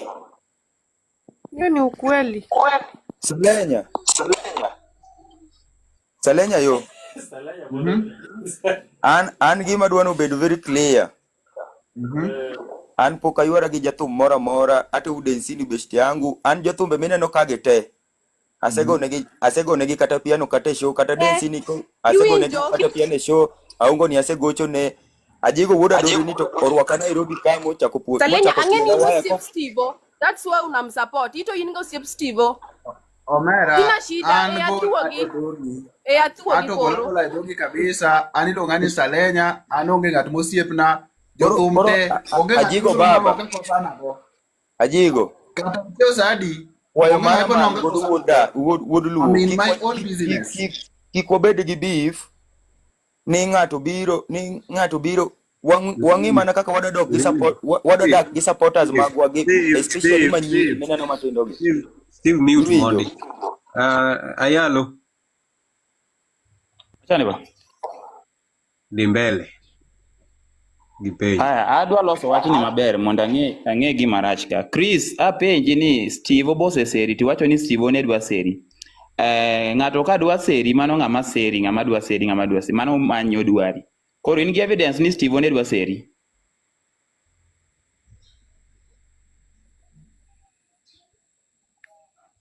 Hiyo ni ukweli. Salenya. Salenya yo. An gima dwa ni obed very clear. An pok aywara gi jathum moro amora, ata Udensini best yangu, an jothumbe mineno ka gi te. Asegonegi kata piano kata e show kata Eh, Densini ko asegonegi iwinjo? kata piano e show, Aungo ni asegochone. Ajigo wuod Adori ni to orwaka Nairobi ka mochako puo Salenya, mochako ang'e ni tiela in waya osiep ko. Stevo. That's why unamsupport. Ito in ga osiep Stevo. Omera, Sina shida, an e gol athuogi. ato dhogi. E athuogi Ato gol koro. agola e dhogi kabisa. An iluonga ni Salenya, an onge ng'at mosiepna. Koro Jothum koro te, onge ng'at Ajigo mosiro baba, ka kosanago. Ajigo. Kata Mateo Sadi, Kwayo onge mara ng'at man onge godo kosana wuod da wuod wuod I'm Luo. in Kik my wa own kik kik business. kik kik wabed gi beef ni ng'ato biro ni ng'ato biro wang'i mana kaka wadadok gi support wadadak gi supporters magwa gi Steve, especially Steve, manyiri Steve, mineno matindo gi. Steve, Steve mute Iwinjo? mondi. Ayalo, Achani ba. dhi mbele gi penjo. Aya, adwa loso wachni maber mondo ang'e gima rach ka. Chris, apenji ni Steve Obo oseseri tiwacho ni Steve ne dwa seri. Ng'ato ka dwa seri mano ng'ama seri, ng'ama dwa seri, ng'ama dwa seri, mano manyo dwari. Koro in gi evidence ni Steve ne dwa seri.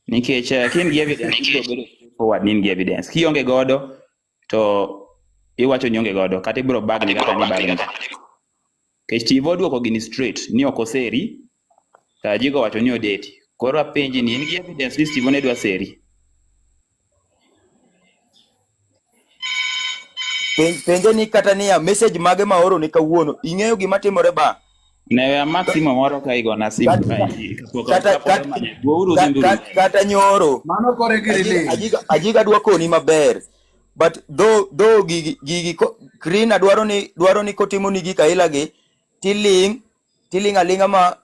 Nikech ka in gi evidence ibiro bedo straightforward ni in gi evidence. Kionge godo to iwacho ni ionge godo kata ibiro bagni kaka ni bagni. Nikech Steve oduoko gini straight ni ok oseri to Ajigo owacho ni odeti. Koro apenji ni in gi evidence ni Steve ne dwa seri. Penje ni kata niya message mage maoro ni kawuono. Ing'eyo gima timore ba? Ne weya maximum moro ka igona simu Kata ka kapok kata kapok kata amanye. Wuouru ka, dhinduru. ka, kata nyoro. Mano kore Ajiga, giriling. ajiga dwa koni maber. But though gigi Krina dwaro ni kotimo ni gik aila gi tiling tiling alinga ma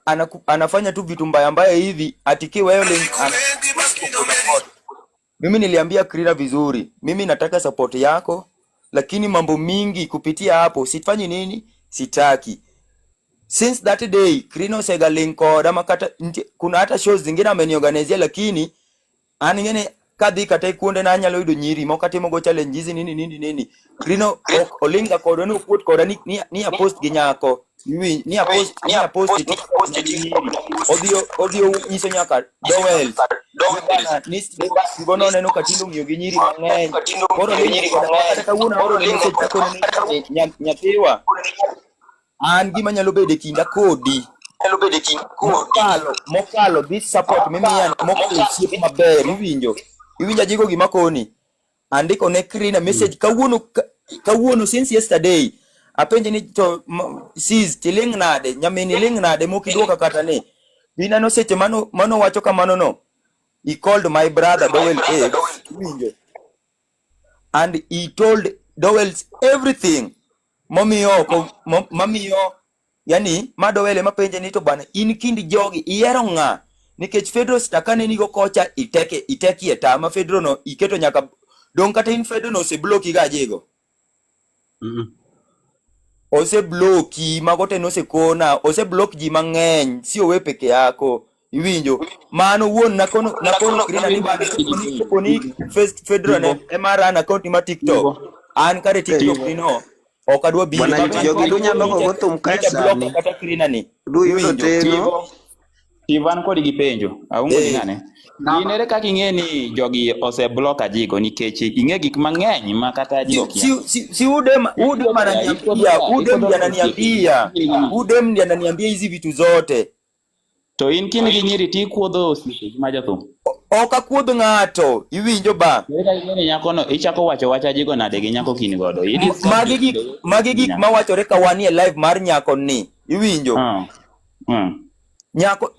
anafanya tu vitu mbaya mbaya hivi ati kiweyo ling ana support. Mimi niliambia Krina vizuri, mimi nataka support yako, lakini mambo mingi kupitia hapo sifanyi nini, sitaki. Since that day Krina osega link koda ma kata kuna hata shows zingine ameniorganizia, lakini an ing'eni kadhi kata e kuonde na anyalo yudo nyiri moko atimo go challenges nini nini nini. Krino ok olinga koda ni okuot koda ni apost gi nyako ni apost e TikTok na gi nyiri. Odhi nyiso nyaka Dowel ni bana ni Steve noneno ka tinde ong'iyo gi nyiri mang'eny. Koro oling koda ma kata kawuono aoro ne message takone ni nyathiwa an gima nyalo bedo e kinda kodi mokalo this support mimiya mokalo osiep maber iwinjo ajigo gima koni andiko ne Krina message kawuono kawuono since yesterday apenje ni to sis tiling nade nyamin iling nade mok idwoka kata ni ineno seche mano wacho kamano no he called my brother Dowel X iwinjo and he told Dowel everything momiyo oko mamiyo yani ma Dowel ema penje ni to bana in kind jogi ihero ng'a nikech Fedro Staka ne nigo kocha iteke itekie ta ma Fedro no iketo nyaka dong kata in Fedro no osebloki ga ajigo osebloki mago te nosekona oseblock ji mang'eny si owe peke yako iwinjo mano wuon nakono Krina ni bana koponi Fedro ne ema run account ni ma TikTok an kare TikTok ni no ok adwa biro Bwana jogi du nyalo gogo thum kae nyocha block sani. kata Krina ni Du yudo iwinjo teno. Steve an kodi gi penjo. Aungo gi ng'ane. In ere kaka ing'e ni jogi oseblock Ajigo nikech ing'e gik mang'eny ma kata Ajigo kia. Si udem ananiambia, udem ndiye ananiambia, udem ndiye ananiambia hizi vitu zote. To in kin gi nyiri tikuodho osiepe ma jothum. Ok akuodh ng'ato, iwinjo ba? Ere kaka ing'e ni nyakono ichako wacho wach Ajigo nade gi nyako kin godo. I discuss Magi gik mawachore ka wanie live mar nyako ni, iwinjo? Nyako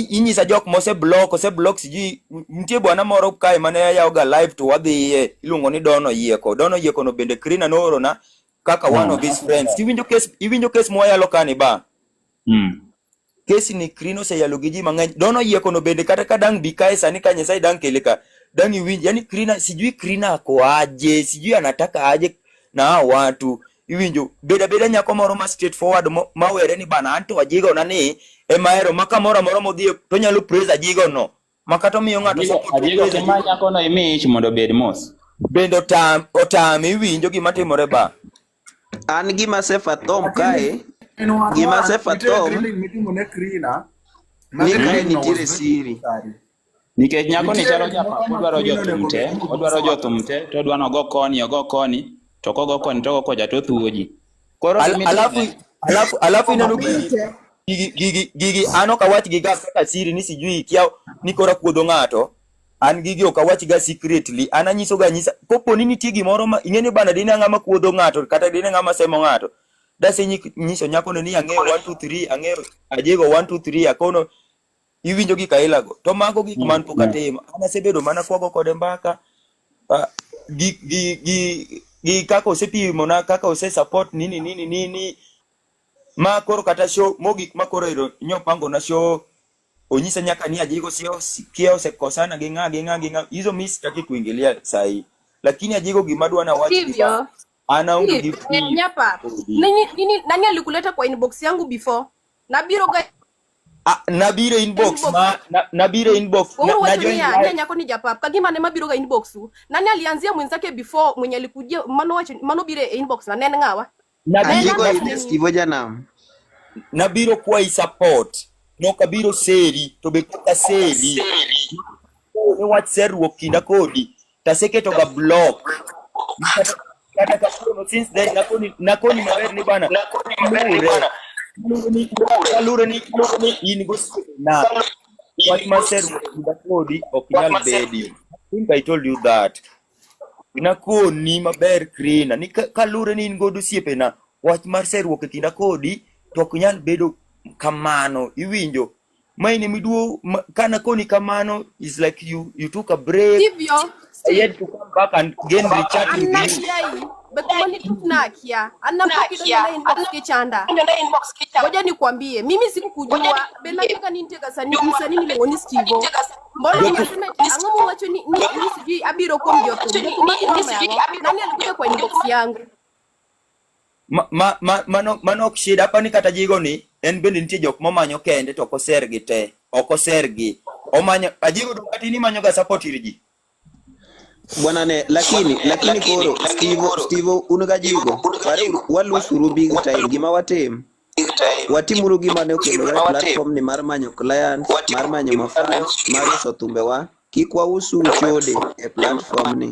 inyisa jok mose block, ose block sijui nitie bwana moro kae mane yawo ga live to wadhiye iluongo ni Dono Yieko. Dono Yieko no bende Krina noorona kaka one of his friends. Iwinjo kes mwayalo kani ba? Kesi ni Krino oseyalo gi ji mang'eny. Dono Yieko no bende kata ka dang' bi kae sani ka Nyasaye dang' kele ka. Dang' iwinj, yani Krina, sijui Krina ako aje, sijui anataka aje na hao watu. Iwinjo, beda beda nyako moro ma straightforward ma were ni bana anto ajigo na ni ema ahero ma kamoro amora modhiye to onyalo praise ajigo no. Ma kata omiyo ng'ato Ajigo, support to ajigo praise kima ajigo. nyakono imi ich mondo obed mos. Bende otame iwinjo gima timore ba. An gima sefa thom Lakini kae, in one gima one, sefa nitie thom grilling mitimo ne Krina, ma ni kae grilling no was nitiere very siri. necessary. Nikech nyako ni Nitie chalo gik japap, moko ma odwaro Krina jothum onego te, bed ni odwaro sort. jothum te, to odwa nogo koni, ogo koni, to kogo koni to ogo kocha to othuwo ji. Koro Al, gima alafu itimo alafu alafu ineno Maber gigi te. gigi an ok awach gi ga kaka siri ni sijui kia ni koro akuodho ng'ato. An gigi ok awach ga secretly, an anyiso ga anyisa kopo ni nitie gimoro ma ing'e ni bana dine ng'ama kuodho ng'ato kata dine ng'ama semo ng'ato. Dase nyiso nyako ni ang'eyo 1 2 3 ang'eyo ajego 1 2 3 akono iwinjo gik ailago to mago gik man pok atimo. An asebedo mana kwago kode mbaka gi kaka osepimona kaka ose support nini nini nini ma koro kata show mogik ma koro ero nyopango na show onyisa nyaka ni Ajigo sio kia osekosana gi ng'a gi ng'a gi ng'a hizo mi sitaki kuingilia sahi lakini Ajigo gima dwa na wach ni ba Sivyo? an aonge gi Steve, beef nyapa. kodi. Nini, nani alikuleta kwa inbox yangu before? Nabiro ga Ah, nabiro inbox inbox. ma nabiro inbox Wewe na wacho join niya, live nia nyako ni japap. Kagima ne mabiro ga inbox u. Nani alianzia mwenzake before mwenye alikujia mano wacho mano bire e inbox na nen ng'awa? Ne nabiro Ajigo nani idhi Steve Janam. nabiro kwayi support nok abiro seri to be pok aseri ni wach serruok kinda kodi taseketo ga block kata kata kawuono since then nakoni maber ni bana lure kalure ni in gosiepena wach mar serruok kinda kodi ok nyal bedio. I think I told you that. Nakoni maber Krina ni kalure ni in godo osiepena wach mar serruok e kinda kodi to ok nyal bedo kamano iwinjo ma in emiduo kana koni kamano is like you took a break. Sivyo, I Steve. had to come back and gain rechat with An you. nakiai bekumani tu nakia. An napok idonjo na inbox kichanda. Ngoja nikwambie, mimi sikukujua. Bela kaka ni nitie ga sani msanii miluongo ni Steve. Mbona Jothum unasema eti ang'o mowacho ni sijui abiro kuom jothum. Jothum ma kuom ang'o? Nani alikuja kwa inbox yangu? Ma mano ok shida apani kata jigo ni en bende nitie jok momanyo kende to ok osergi te ok osergi omanyo ajigo to kata in imanyo ga support ir ji Bwana ne, lakini koro Steve un gajigo pare walusuru big time gima watim watimuru gima ne okelowa e platform ni mar manyo clients mar manyo mafans mar uso thumbewa kik wausuru chode e platform ni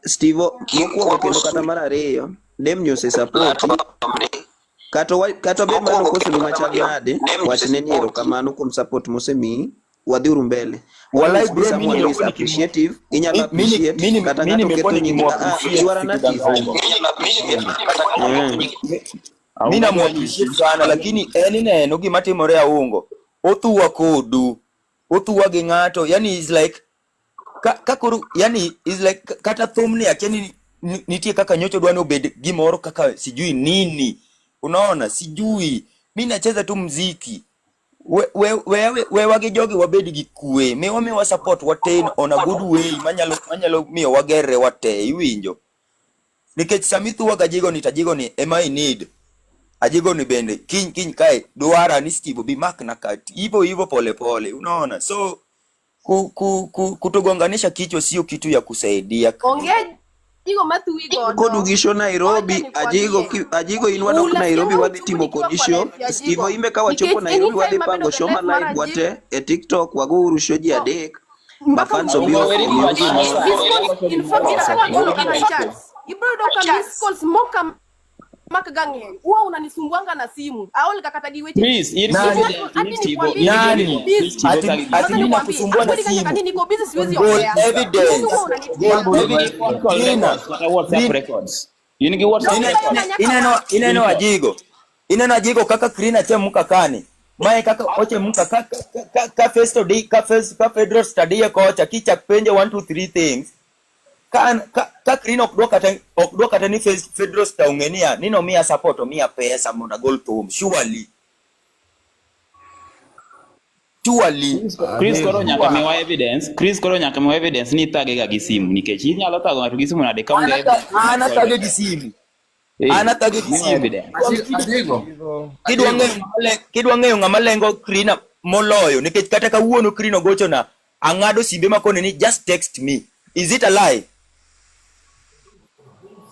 Steve mokwongo kendo kata mar ariyo dem ni osesapoti kata obed mana okosoni machal nade wachne ni erokamano kuom support mosemiyi wadhiuru mbele walai always be bro mimi someone who is nimekuwa appreciative inyalo appreciate kata mimi ng'ato nimekuwa keto nying nikimuappreciate you are an siku artist dangaungo mi Aungo dwa namuappreciate nyisi sana lakini en ineno gima timore aungo othuwa kodu othuwa gi ng'ato yani is like ka koro yani is like kata thumni akia ni nitie kaka nyocha dwa ni obed gimoro kaka sijui nini unaona sijui mi nacheza tu mziki we gi jogi wabed gi kwe miwa miwa support waten on a good way manyalo miyo wagerre wate iwinjo nikech sami thuwa ga jigo ni to ni ema I need ajigo ni bende kiny kiny kae dwara ni Steve bi mak na ka hivyo hivyo pole pole unaona so kutogonganisha kichwa sio kitu ya kusaidia Onge Krina. jigo mathuwi kodu godo. gi show Ngoja Nairobi ajigo nikwambie. ajigo in wadok Nairobi Unasikianga wadhi uchungu timo nikiwa kodi kwa show live ya Steve Jigo. imbe ka wachopo Nikech Nairobi anytime wadhi mabedo pango ga show live ma mar live Ajigo wate e TikTok wagouru show ji to adek mpaka mafans Aungo obi weri gi omiu wajimo gimoro sa miss weri calls wacho in gimoro fact sa kata kagolo weri gi kata wacho chance ibro yudo ka miss calls moka mak ga ng'eny huwa unanisumbuanga na simu aol kata gi weche Please, in gi nani nikech evidence ati ni Steve in nikwambie gi nani niko evidence ni busy Steve ati ka gi ati kwanza mi nikwambie nakusumbua na akwedi ka nyaka simu ni niko busy siwezi goal ongea mimi evidence huwa goal unanitumianga in gi evidence phone call Krina records kata WhatsApp Krina records in gi WhatsApp ine, Naongeaga ine, records nyaka ineno wach ineno ajigo ineno ajigo kaka Krina chemuka kani mae kaka ochemuka ka Festo di ka Fes, ka Pedro study kocha kichak penje 1 2 3 things ka Krina ok dwa kata ni Pedro sta ong'e niya ni nomiya support omiya pesa mondo agol thum surely. Surely. Chris koro nyaka Sure. miwa evidence. Chris koro nyaka miwa evidence ni ithage ga gi simu nikech inyalo thago ng'ato gi simu nade ka onge evidence. An athage gi simu. An athage gi Miwa simu. evidence. Ajigo. Kidwa ng'eyo ng'ama lengo Krina moloyo nikech kata kawuono Krina ogochona ang'ado simbe makone ni just text me. Is it a lie?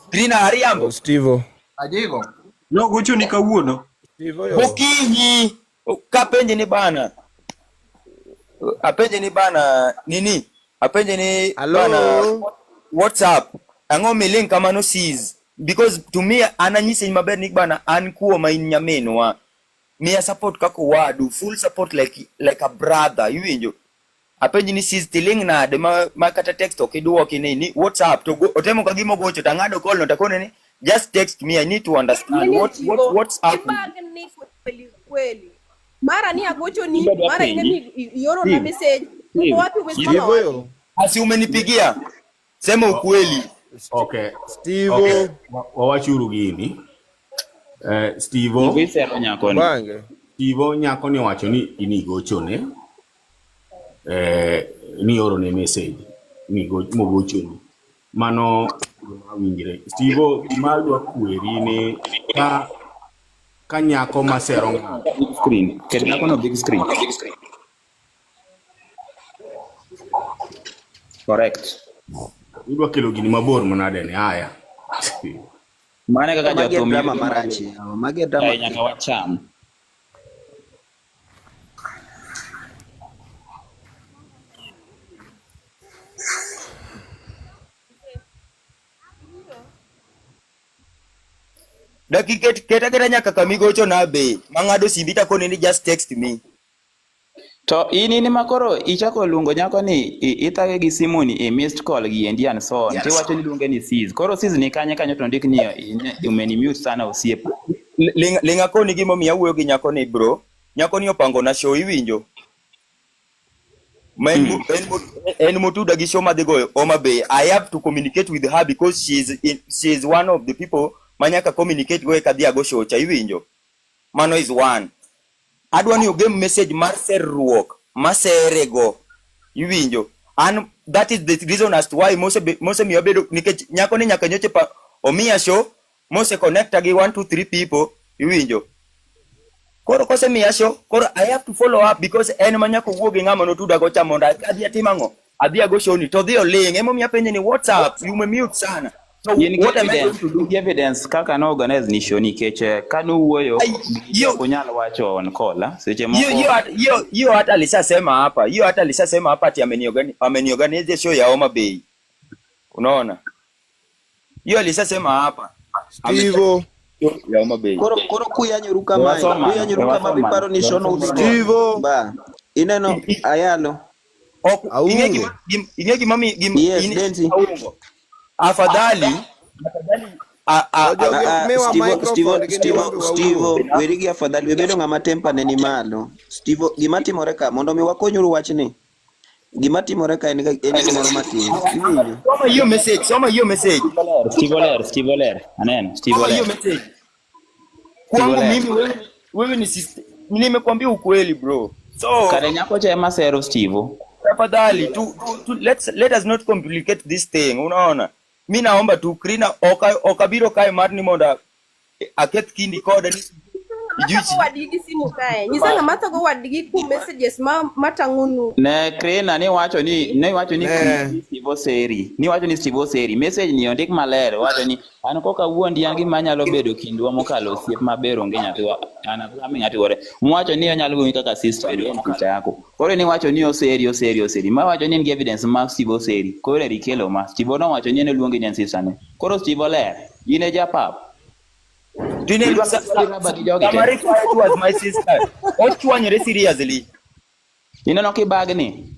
Krina ariambo. Stevo. Ajigo. Nogochoni kawuono. Stevo yo. Gokinyi kapenje ni bana. Apenje ni bana nini? Apenje ni bana Hello. WhatsApp. Ang'o milink kamano sis? Because to me an anyisi maber ni bana an kuoma in nyaminwa. Miya support kaka owadu, full support like a brother, iwinjo? Apenji ni sis tiling nade ma kata text ok iduoki ni WhatsApp to otemo ka gima ogocho to ang'ado call no takone ni just text me I need to understand Nini what Tigo, what's up. ibagni kweli kweli. Mara ni agochoni, Ibe dwa mara ine penji. ni iorona Steve. message. Uko Steve. wapi umesimama Stevo wapi? yo. Asi umenipigia. Sema ukweli. Okay. Stevo. Okay. Wawachuru gini. Stevo. Stevo isero nyakoni. Bange. Stevo nyako ni owacho ni inigochone. Ni orone message. Ni mogochoni. Mano gima winjre. Stevo gima adwa kweri ni ka nyako masero ng'ato. Big screen. Ket nyakono big screen. Correct. Idwa kelo gini mabor manade ni haya. Mane kaka Magi e jothum drama yudo marach yawa. Magi e drama. Ai, nyaka wacham. Daki ket aketa nyaka kamigocho na be. Mang'ado simbi takone ni just text me. To in ma koro ichako luongo nyako ni ithage gi simu ni e missed call gi endi and so on. Tiwacho ni iluonge ni sis. Koro sis ni kanye kanyo to ndik ni umeni mute sana osiepa. Ling akoni gimomiyo awuoyo gi nyako ni bro. Nyako ni opango na show iwinjo. Ma en motuda gi show madhi goyo Homa Bay. I have to communicate with her because she is one of the people ma nyaka communicate go eka adhi ago show cha iwinjo. Mano is one. Adwa ni ogem message mar serruok maserego iwinjo. An that is the reason as to why mosemiyo abedo nikech nyako ni nyaka nyocha pa omiya show mose connecta gi 1 2 3 people iwinjo. Koro kosemiya show koro I have to follow up because en ma nyaka owuo gi ng'ama notuda go cha mondo adhi atim ang'o adhi ago show ni to dhi oling emomiyo apenje ni WhatsApp you me mute sana. So In gi what am I going evidence, to do? in gi evidence kaka no organize ni show nikech kanuwuoyo Ai, hiyo ok unyal wacho on call seche hiyo hiyo moko hiyo hata alishasema hapa, hiyo hata alishasema hapa ati ameniorganize show ya Homa Bay. Unaona? Hiyo alishasema hapa. Stevo. Ya Homa Bay. Koro kuyanyoru kamae, Wewasomano, kuyanyoru kama wewasomano, biparo ni shono udhi wewasomano. goyo. Stevo. Ba. Ineno ayalo. Ok ing'e Aungo. ing'e gima mi gim, Yes, in, Denzi. Aungo. Afadhali a, a, Ojogi a, ok miwa Stevo, Stevo, microphone gini Stevo, wambe wawuo. Stevo, werigi afadhali webedo ng'ama temper ne ni malo. Stevo, gima timore ka mondo mi wakonyuru wachni. Gima timore ka en gimoro matin. Iwinjo? soma hiyo message, soma hiyo message. Steve Oler, Steve Oler, aneno Steve Soma hiyo Oler. message. Steve Kwangu Oler. mimi wewe ni sister, nimekuambia ukweli bro. So Kare nyako cha ema sero Steve. tafadhali tu let us not complicate this thing unaona mi naomba tu Krina okabiro kae mar ni mondo aketh kindi kode ni ijui Mathago wadgi gi simu kae. Nyisa ng'ama thago wadgi kuom messages ma matang'onu. Ne Krina ni wacho ni Ne. ni Steve Oseri. Ni wacho ni Steve Oseri. Message ni ondik maler wacho ni an koka wuondi an gima nyalo bedo kindwa mokalo osiep maber onge nyathiwa. An ami ng'ati gore. Mwacho ni onyalo luongi kaka sister en sister yako. Koro ni wacho ni Oseri Oseri Oseri. Ma wacho ni en gi evidence mar Steve Oseri. Koro eri kelo ma. Steve nowacho ni en oluongi ni en sister ne. Koro Steve Oler. In e japap. Dine Idwa raba gi jogi te. Samari it was my sister ochwanyore seriously Ineno kibagni.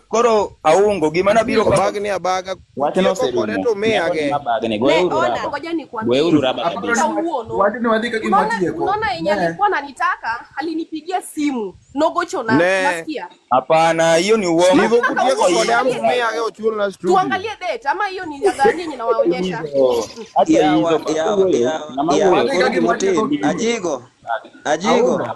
Koro aungo gima nabiro Obagni abaga. Wachno Tieko kode oserumo. to miyage. Mabagni. Ne Goyeuru ona, raba. ngoja nikwambie. Goyeuru raba kabisa. Kawuono. Wachni wadhi ka gima Unaona, watieko. unaona yenye Ne. alikuwa ananitaka, alinipigia simu. Nogochona, Ne. nasikia. Hapana, hiyo ni uongo. Stevo kutieko kode Tuangalie ambe miyage ochul na studio. Tuangalie date ama hiyo ni gani yenye nawaonyesha. Hata Yawa, hizo yawa, yawa, Ng'ama yawa. wuoyo. Koro gimotim. Ajigo. Ajigo.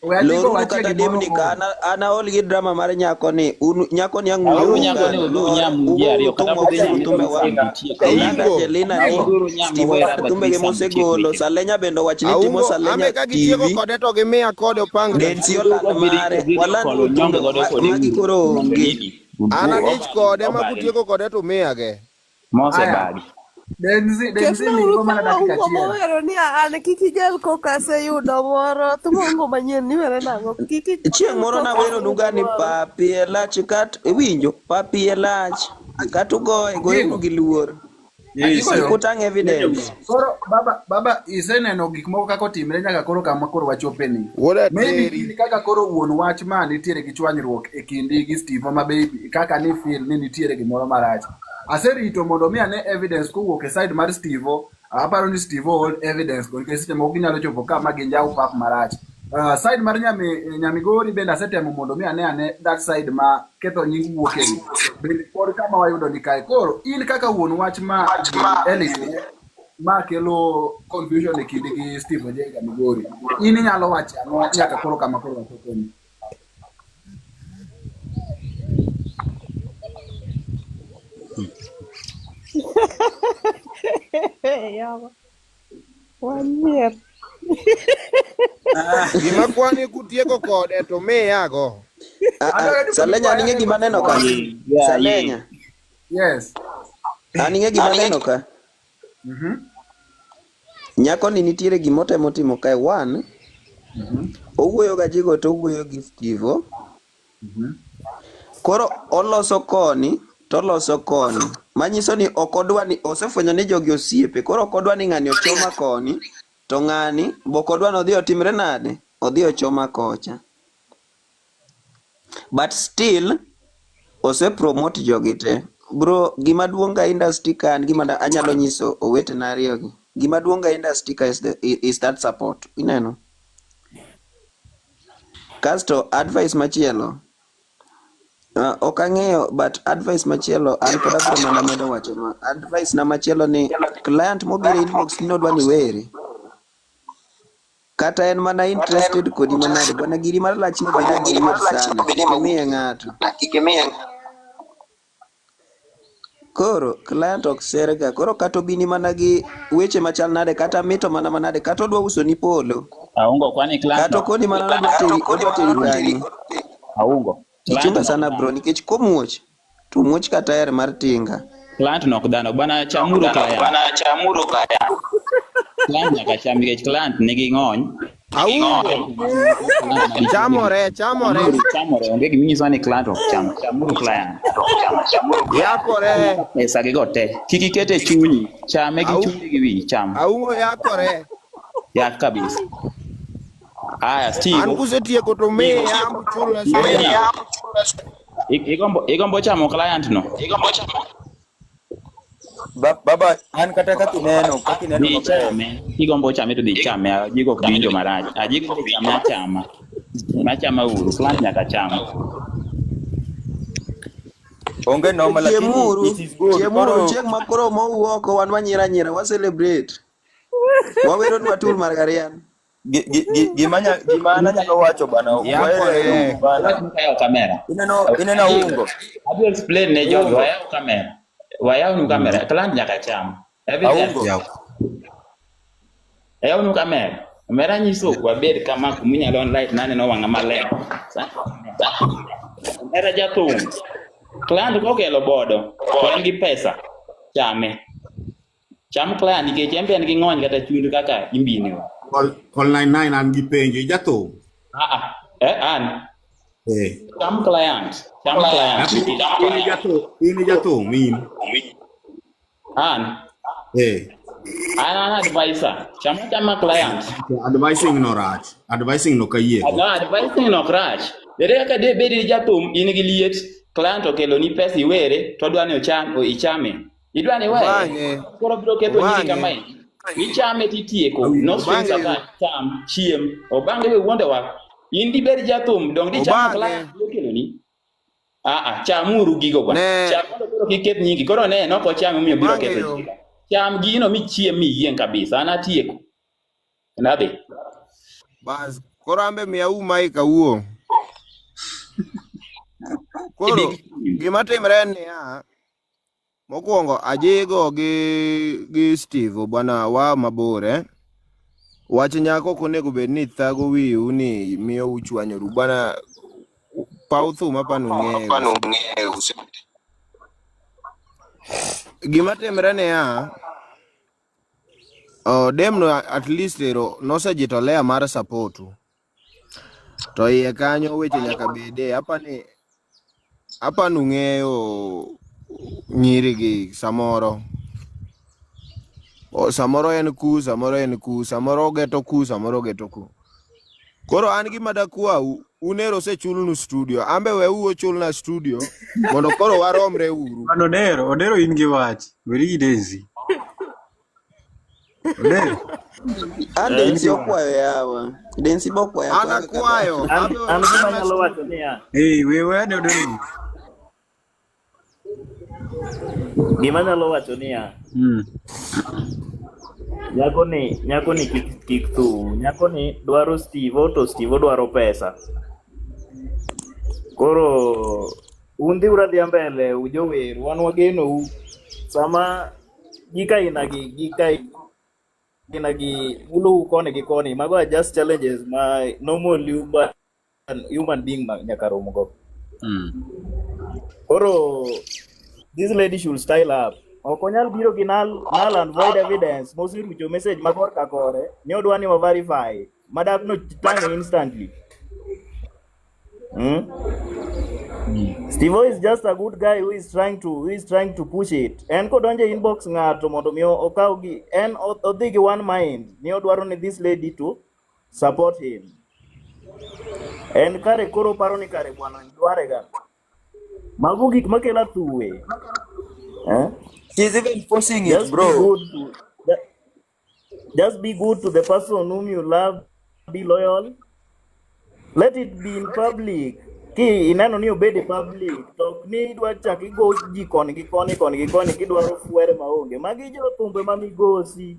We ajigo Loruru wachie kata gimoro dimni ka koro. an an aol gi drama mar nyako ni un nyako ni ang' Auru uyo nyako ni uganda udhi lor unyam ji ugouru ariyo thum kata kudhi wachuru nyame thumbe wa threesome utiek Olanda weche. Aungo. Angelina ni Auru nyam Steve wera Obar ba thumbege threesome utiek mosegolo weche. Salenya bende owach ni timo Aungo, ambe Salenya ka gitieko TV kode to gimiya kode opangna. Densi Udhi oland go video mare video waland call uru unyonge thumbe godo ma, kode magi uru koro mondo onge nini An adich kode ma obagi kutieko kode to umiyage. mose Aya. bagi. Denzi Denzi Ketna mi uru go mana thum dakika aungo achiel. mowero ni an kik igel koka aseyudo moro. Thum aungo manyien niwere nang'o? Kik igel Chieng' moro koka nawero aseyudo nuga ni moro. papi e lach kat iwinjo papi e lach kata ugoye goyeuru Ajigo. gi luor Ajigo kik yo. utang' evidence Koro baba baba iseneno gik moko kaka otimre nyaka koro kama koro wachope ni. Wuod Maybe ateri. in kaka koro wuon wach ma nitiere gi chwanyruok e kindi gi Steve ma baby kaka ni feel ni nitiere gimoro marach. Aserito mondo mi ane evidence kowuok e side mar Steve. Aparo ni Steve hold evidence go nikech seche moko ginyalo chopo ka ma ginjaw pap marach. Side mar nyami Nyamigori bende asetemo mondo mi ane ane that side ma ketho nying wuok e ni. Bende pod kama wayudo ni kae. Koro in kaka wuon wach ma elire ma kelo confusion e kindi gi Steve Ojenga Migori. In inyalo wacho ang'o nyaka koro kama koro wachopo ni? Yawa. Wanyier. Gima kwani kutieko kode to miyago. Ah, ah, Adwaro ni mondo Salenya an ikwaya ing'e gima ane aneno ka gimoro. Ye ya ye. Salenya Yes. an ing'e gima aneno ka Mhm. nyako ni nitiere gima otemo timo kae one Mhm. owuoyo ga jigo to owuoyo gi Steve Mhm. koro oloso koni to oloso koni manyiso ni ok odwa ni osefwenyo ni jogi osiepe koro ok odwa ni ng'ani ochoma koni to ng'ani be ok odwa ni odhi otimre nade odhi ochoma kocha but still ose promote jogi te bro gima duong' ga industry ka an gima anyalo nyiso owetena ariyogi gima duong' ga industry ka is, is that support ineno kasto advice machielo ok ang'eyo but advice machielo an pod abiro mana medo wacho ma advice na machielo ni client mobiro e inbox ni odwa ni were kata en mana interested kodi manade bwana giri mar lach no bende mawuor sana kik imiye ng'ato koro client ok serga koro kata obini mana gi weche machal nade kata mito mana manade kata odwa uso ni polo Aungo kwani client kata no okoni mana odwa teri odwa teri kanye Aungo. Client ichunga no sana bro nikech komuoch to muoch ka tayer mar tinga client no ok dhano bana chamuru client. Client nyaka cham nikech client nigi ng'ony. Aungo. Client nigi Chamore, chamore. Chamuru, chamore onge gima inyiso ni client ok cham. Chamuru client. Yakore. Pesa gigo te. Kik iket e chunyi. Chame gi Au- chunyi gi wiyi. Cham. Aungo yakore. Yak kabisa. Aya, Steve. An kusetieko to miya muchulna Steve, Igombo igombo chamo client no. Baba an kata kaka ineno kaka ineno Dhi maber chame. Igombo chame to dhi chame. Ajigo ok winjo marach. Ajigo dhi chame achama. Achama uru. Client nyaka cham. onge noma lakini chiemuru it is good chiemuru koro chieng' ma koro mou oko wan wanyira nyira wa celebrate wawero ni watur mar garian gima gima an anyalo wacho bana wahere Yakore. uru bana Wach makayawo kamera. ineno ineno Ajigo. Aungo Adwa explain ne jogi. Aungo Wayaw kamera. Wayaw nu kamera. Client nyaka cham. Evidence. Aungo Ayaw nu kamera. Omera nyiso wabed kama kuminyalo light naneno wang'a maler. Omera jathum. Client kokelo bodo to en gi pesa. Chame. Cham client nikech en be en gi ng'ony kata chund kaka imbini. Call 99 an gi penjo ijathum. Ah ah. Eh an. Eh. Cham client. Cham client. Apenjo in ijathum, in ijathum in. An. Eh. An an advisor. Cham achama client. Advising no rach. Advising no kayiego. No, advising no rach. Ere kaka de bed ni jathum in gi liet, client okelo ni pesa iwere, to odwa ni ocham, ichame. Idwa ni weye. Obange. Koro biro ketho nyingi Obange. kamae. Ichame titieko. No strings Obange. attached. Cham, chiem. Obange we wuondowa. In dibed jathum, dong dichamo Obange. client okeloni. Ah ah, chamuru gigo bwana. Ne. Cham mondo koro kik keth nyingi. Koro ne, nok ochame omiyo biro Obange ketho yo. nyingi. Cham gino michiem miyieng' kabisa. An atieko. Nadhi. Bas. Koro ambe miya u mic awuo. Koro Big team. gima timre en niya, mokwongo Ajigo gi Steve bwana wa mabor eh. Wach nyako ok onego bed ni thago wiu ni miyo uchwanyoru bwana paw thum apani ung'eyo. Gima timre niya, oh, demno at least ero nosejitolea mar supportu. To iye kanyo weche nyaka bede. Apani ung'eyo nyiri gi samoro. O, samoro en ku, samoro en ku, samoro ogeto ku, samoro ogeto ku. Koro an gima dakwau, un ero osechulnu studio, ambe weuru ochulna studio mondo koro waromre uru. Mano Odero, Odero in gi wach. Weri gi Daisy. Odero. An In Densi gi wach. okwayo yawa. Densi be okwayo An akwaya kaka akwayo, dhano. An ambe an gima ochulna anyalo wacho studio. niya, Eh, we we ane Odero. gima anyalo wacho niya, nyako ni kik thum. Nyako ni dwaro Steve to Steve dwaro pesa. Koro un dhiuru adhiya mbele ujower, wan wagenou. Sama gik aina gi ulou koni gi koni, mago are just challenges ma normal human being nyaka rom go. Koro this lady should style up. Ok onyal biro gi null and void evidence moserucho message ma korka kore ni odwa ni wa verify madak no tang'e instantly. Steve is just a good guy who is trying to push it. En kodonjo e inbox ng'ato mondo mi okaw gi en odhi gi one mind ni odwaro ni this lady to support him. En kare koro paro ni kare bwana dware ga. Mago gik makelo thuwe. Eh? She's even forcing it, Just be bro. good to just be good to the person whom you love, be loyal. Let it be in public. Ki ineno ni obed e public, to ok ni idwa chak igo ji koni gi koni koni gi koni kidwaro fwere maonge. Magi jothumbe ma migosi.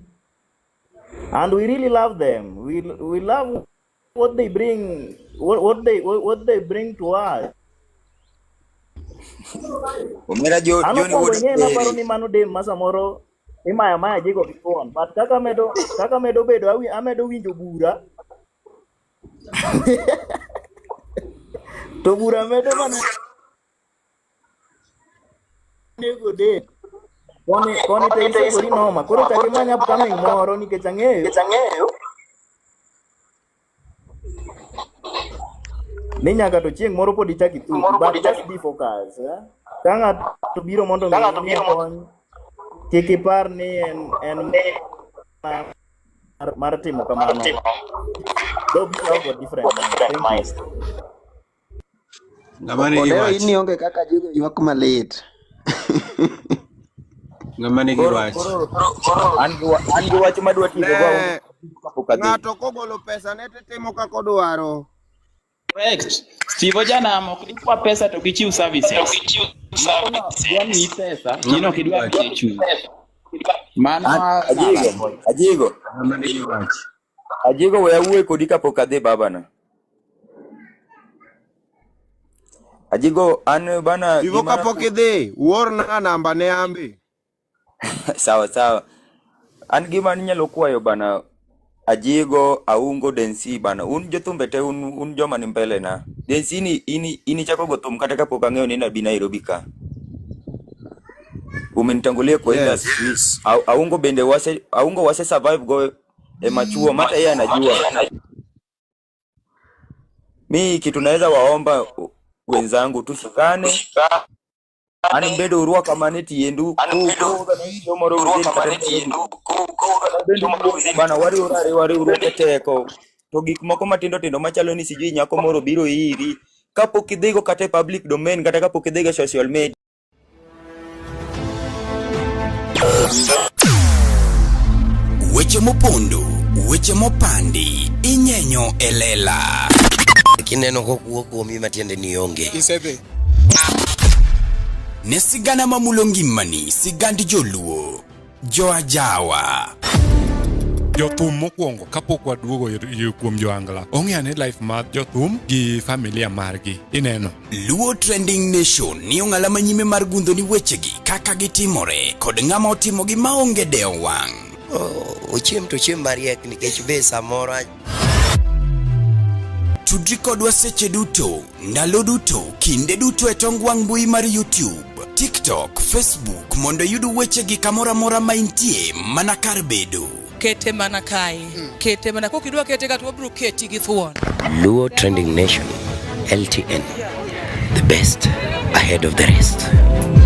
And we really love them. We love what they bring what they bring to us. Omera An Johnny okwongo wuod ing'e naparo Okweri. ni mano dem ma samoro imaya amaya jigo gi thuon. But kaka amedo bedo amedo winjo bura to bura medo mana nego dem. Koni to isekori noma. Koro chak imany upcoming moro nikech ang'eyo ni nyaka to chieng' moro pod ichak ithum, but just be focused. Eh? Ka ng'ato biro mondo mi imiye kony, kik ipar ni en mar timo kamano. Though people have got different minds. Thank you. Ng'ama nigi Odero wach. in ni onge kaka jigo ywak malit. Ng'ama nigi Koro wach. koro an gi wach madwa tieko go Ne, kapok adhi. ng'ato kogolo pesa ne titimo kaka odwaro. Correct. Steve Ojanam ok dikwa pesa to gichiw services. Nyakono dwa miyi pesa, in Ng'ama ok nigi idwa wach. miye chuny. Mano Ajigo, Ajigo. Ng'ama nigi wach. Ajigo we awuoye kodi kapok adhi babana. Ajigo an bana Ivo gima kapok idhi, uorna namba ne ambe. sawa sawa. An gima ninyalo kwayo bana Ajigo, Aungo, Densi bana. Un jothumbe te un joma ni mbele na. Densi ni ini chako go thum kata kapok ang'eyo ni nabi Nairobi ka. Umenitangulia kwa Yes. industry. Aungo bende wase Aungo wase survive go e machuo mata yeye anajua. Mi kitu naweza waomba wenzangu tushikane. An bedo urwaka mane tiendu ku moro within kata Nairobi. Bana wariwore wariwruok e teko to gik moko matindo tindo machalo ni sijui nyako moro biro iri kapok idhigo kata e public domain kata kapok idhigo e social media. Weche mopondo, weche mopandi, inyenyo e lela. Kineno kokuo kuomi matiende ni onge. Isedhi. Ne sigana mamulo ngimani, sigand joluo, joajawa. Jothum mokwongo kapok waduogo kuom joangla, ong'e ane life mar jothum gi familia margi. Ineno. Luo Trending Nation ni ong'ala manyime mar gundho ni wechegi kaka gitimore kod ng'ama otimogi maonge dewo wang'. Ochiem to ochiem mariek nikech be samoro Tudri kodwa seche duto, ndalo duto, kinde duto e tong wang' mbui mar YouTube, TikTok, Facebook mondo iyud wechegi kamoro amora ma intie mana kar bedo. Kete mana kae. Kete mana kokidwa kete ka to wabiro keti gi thuon. Luo Trending Nation, LTN, the best ahead of the rest.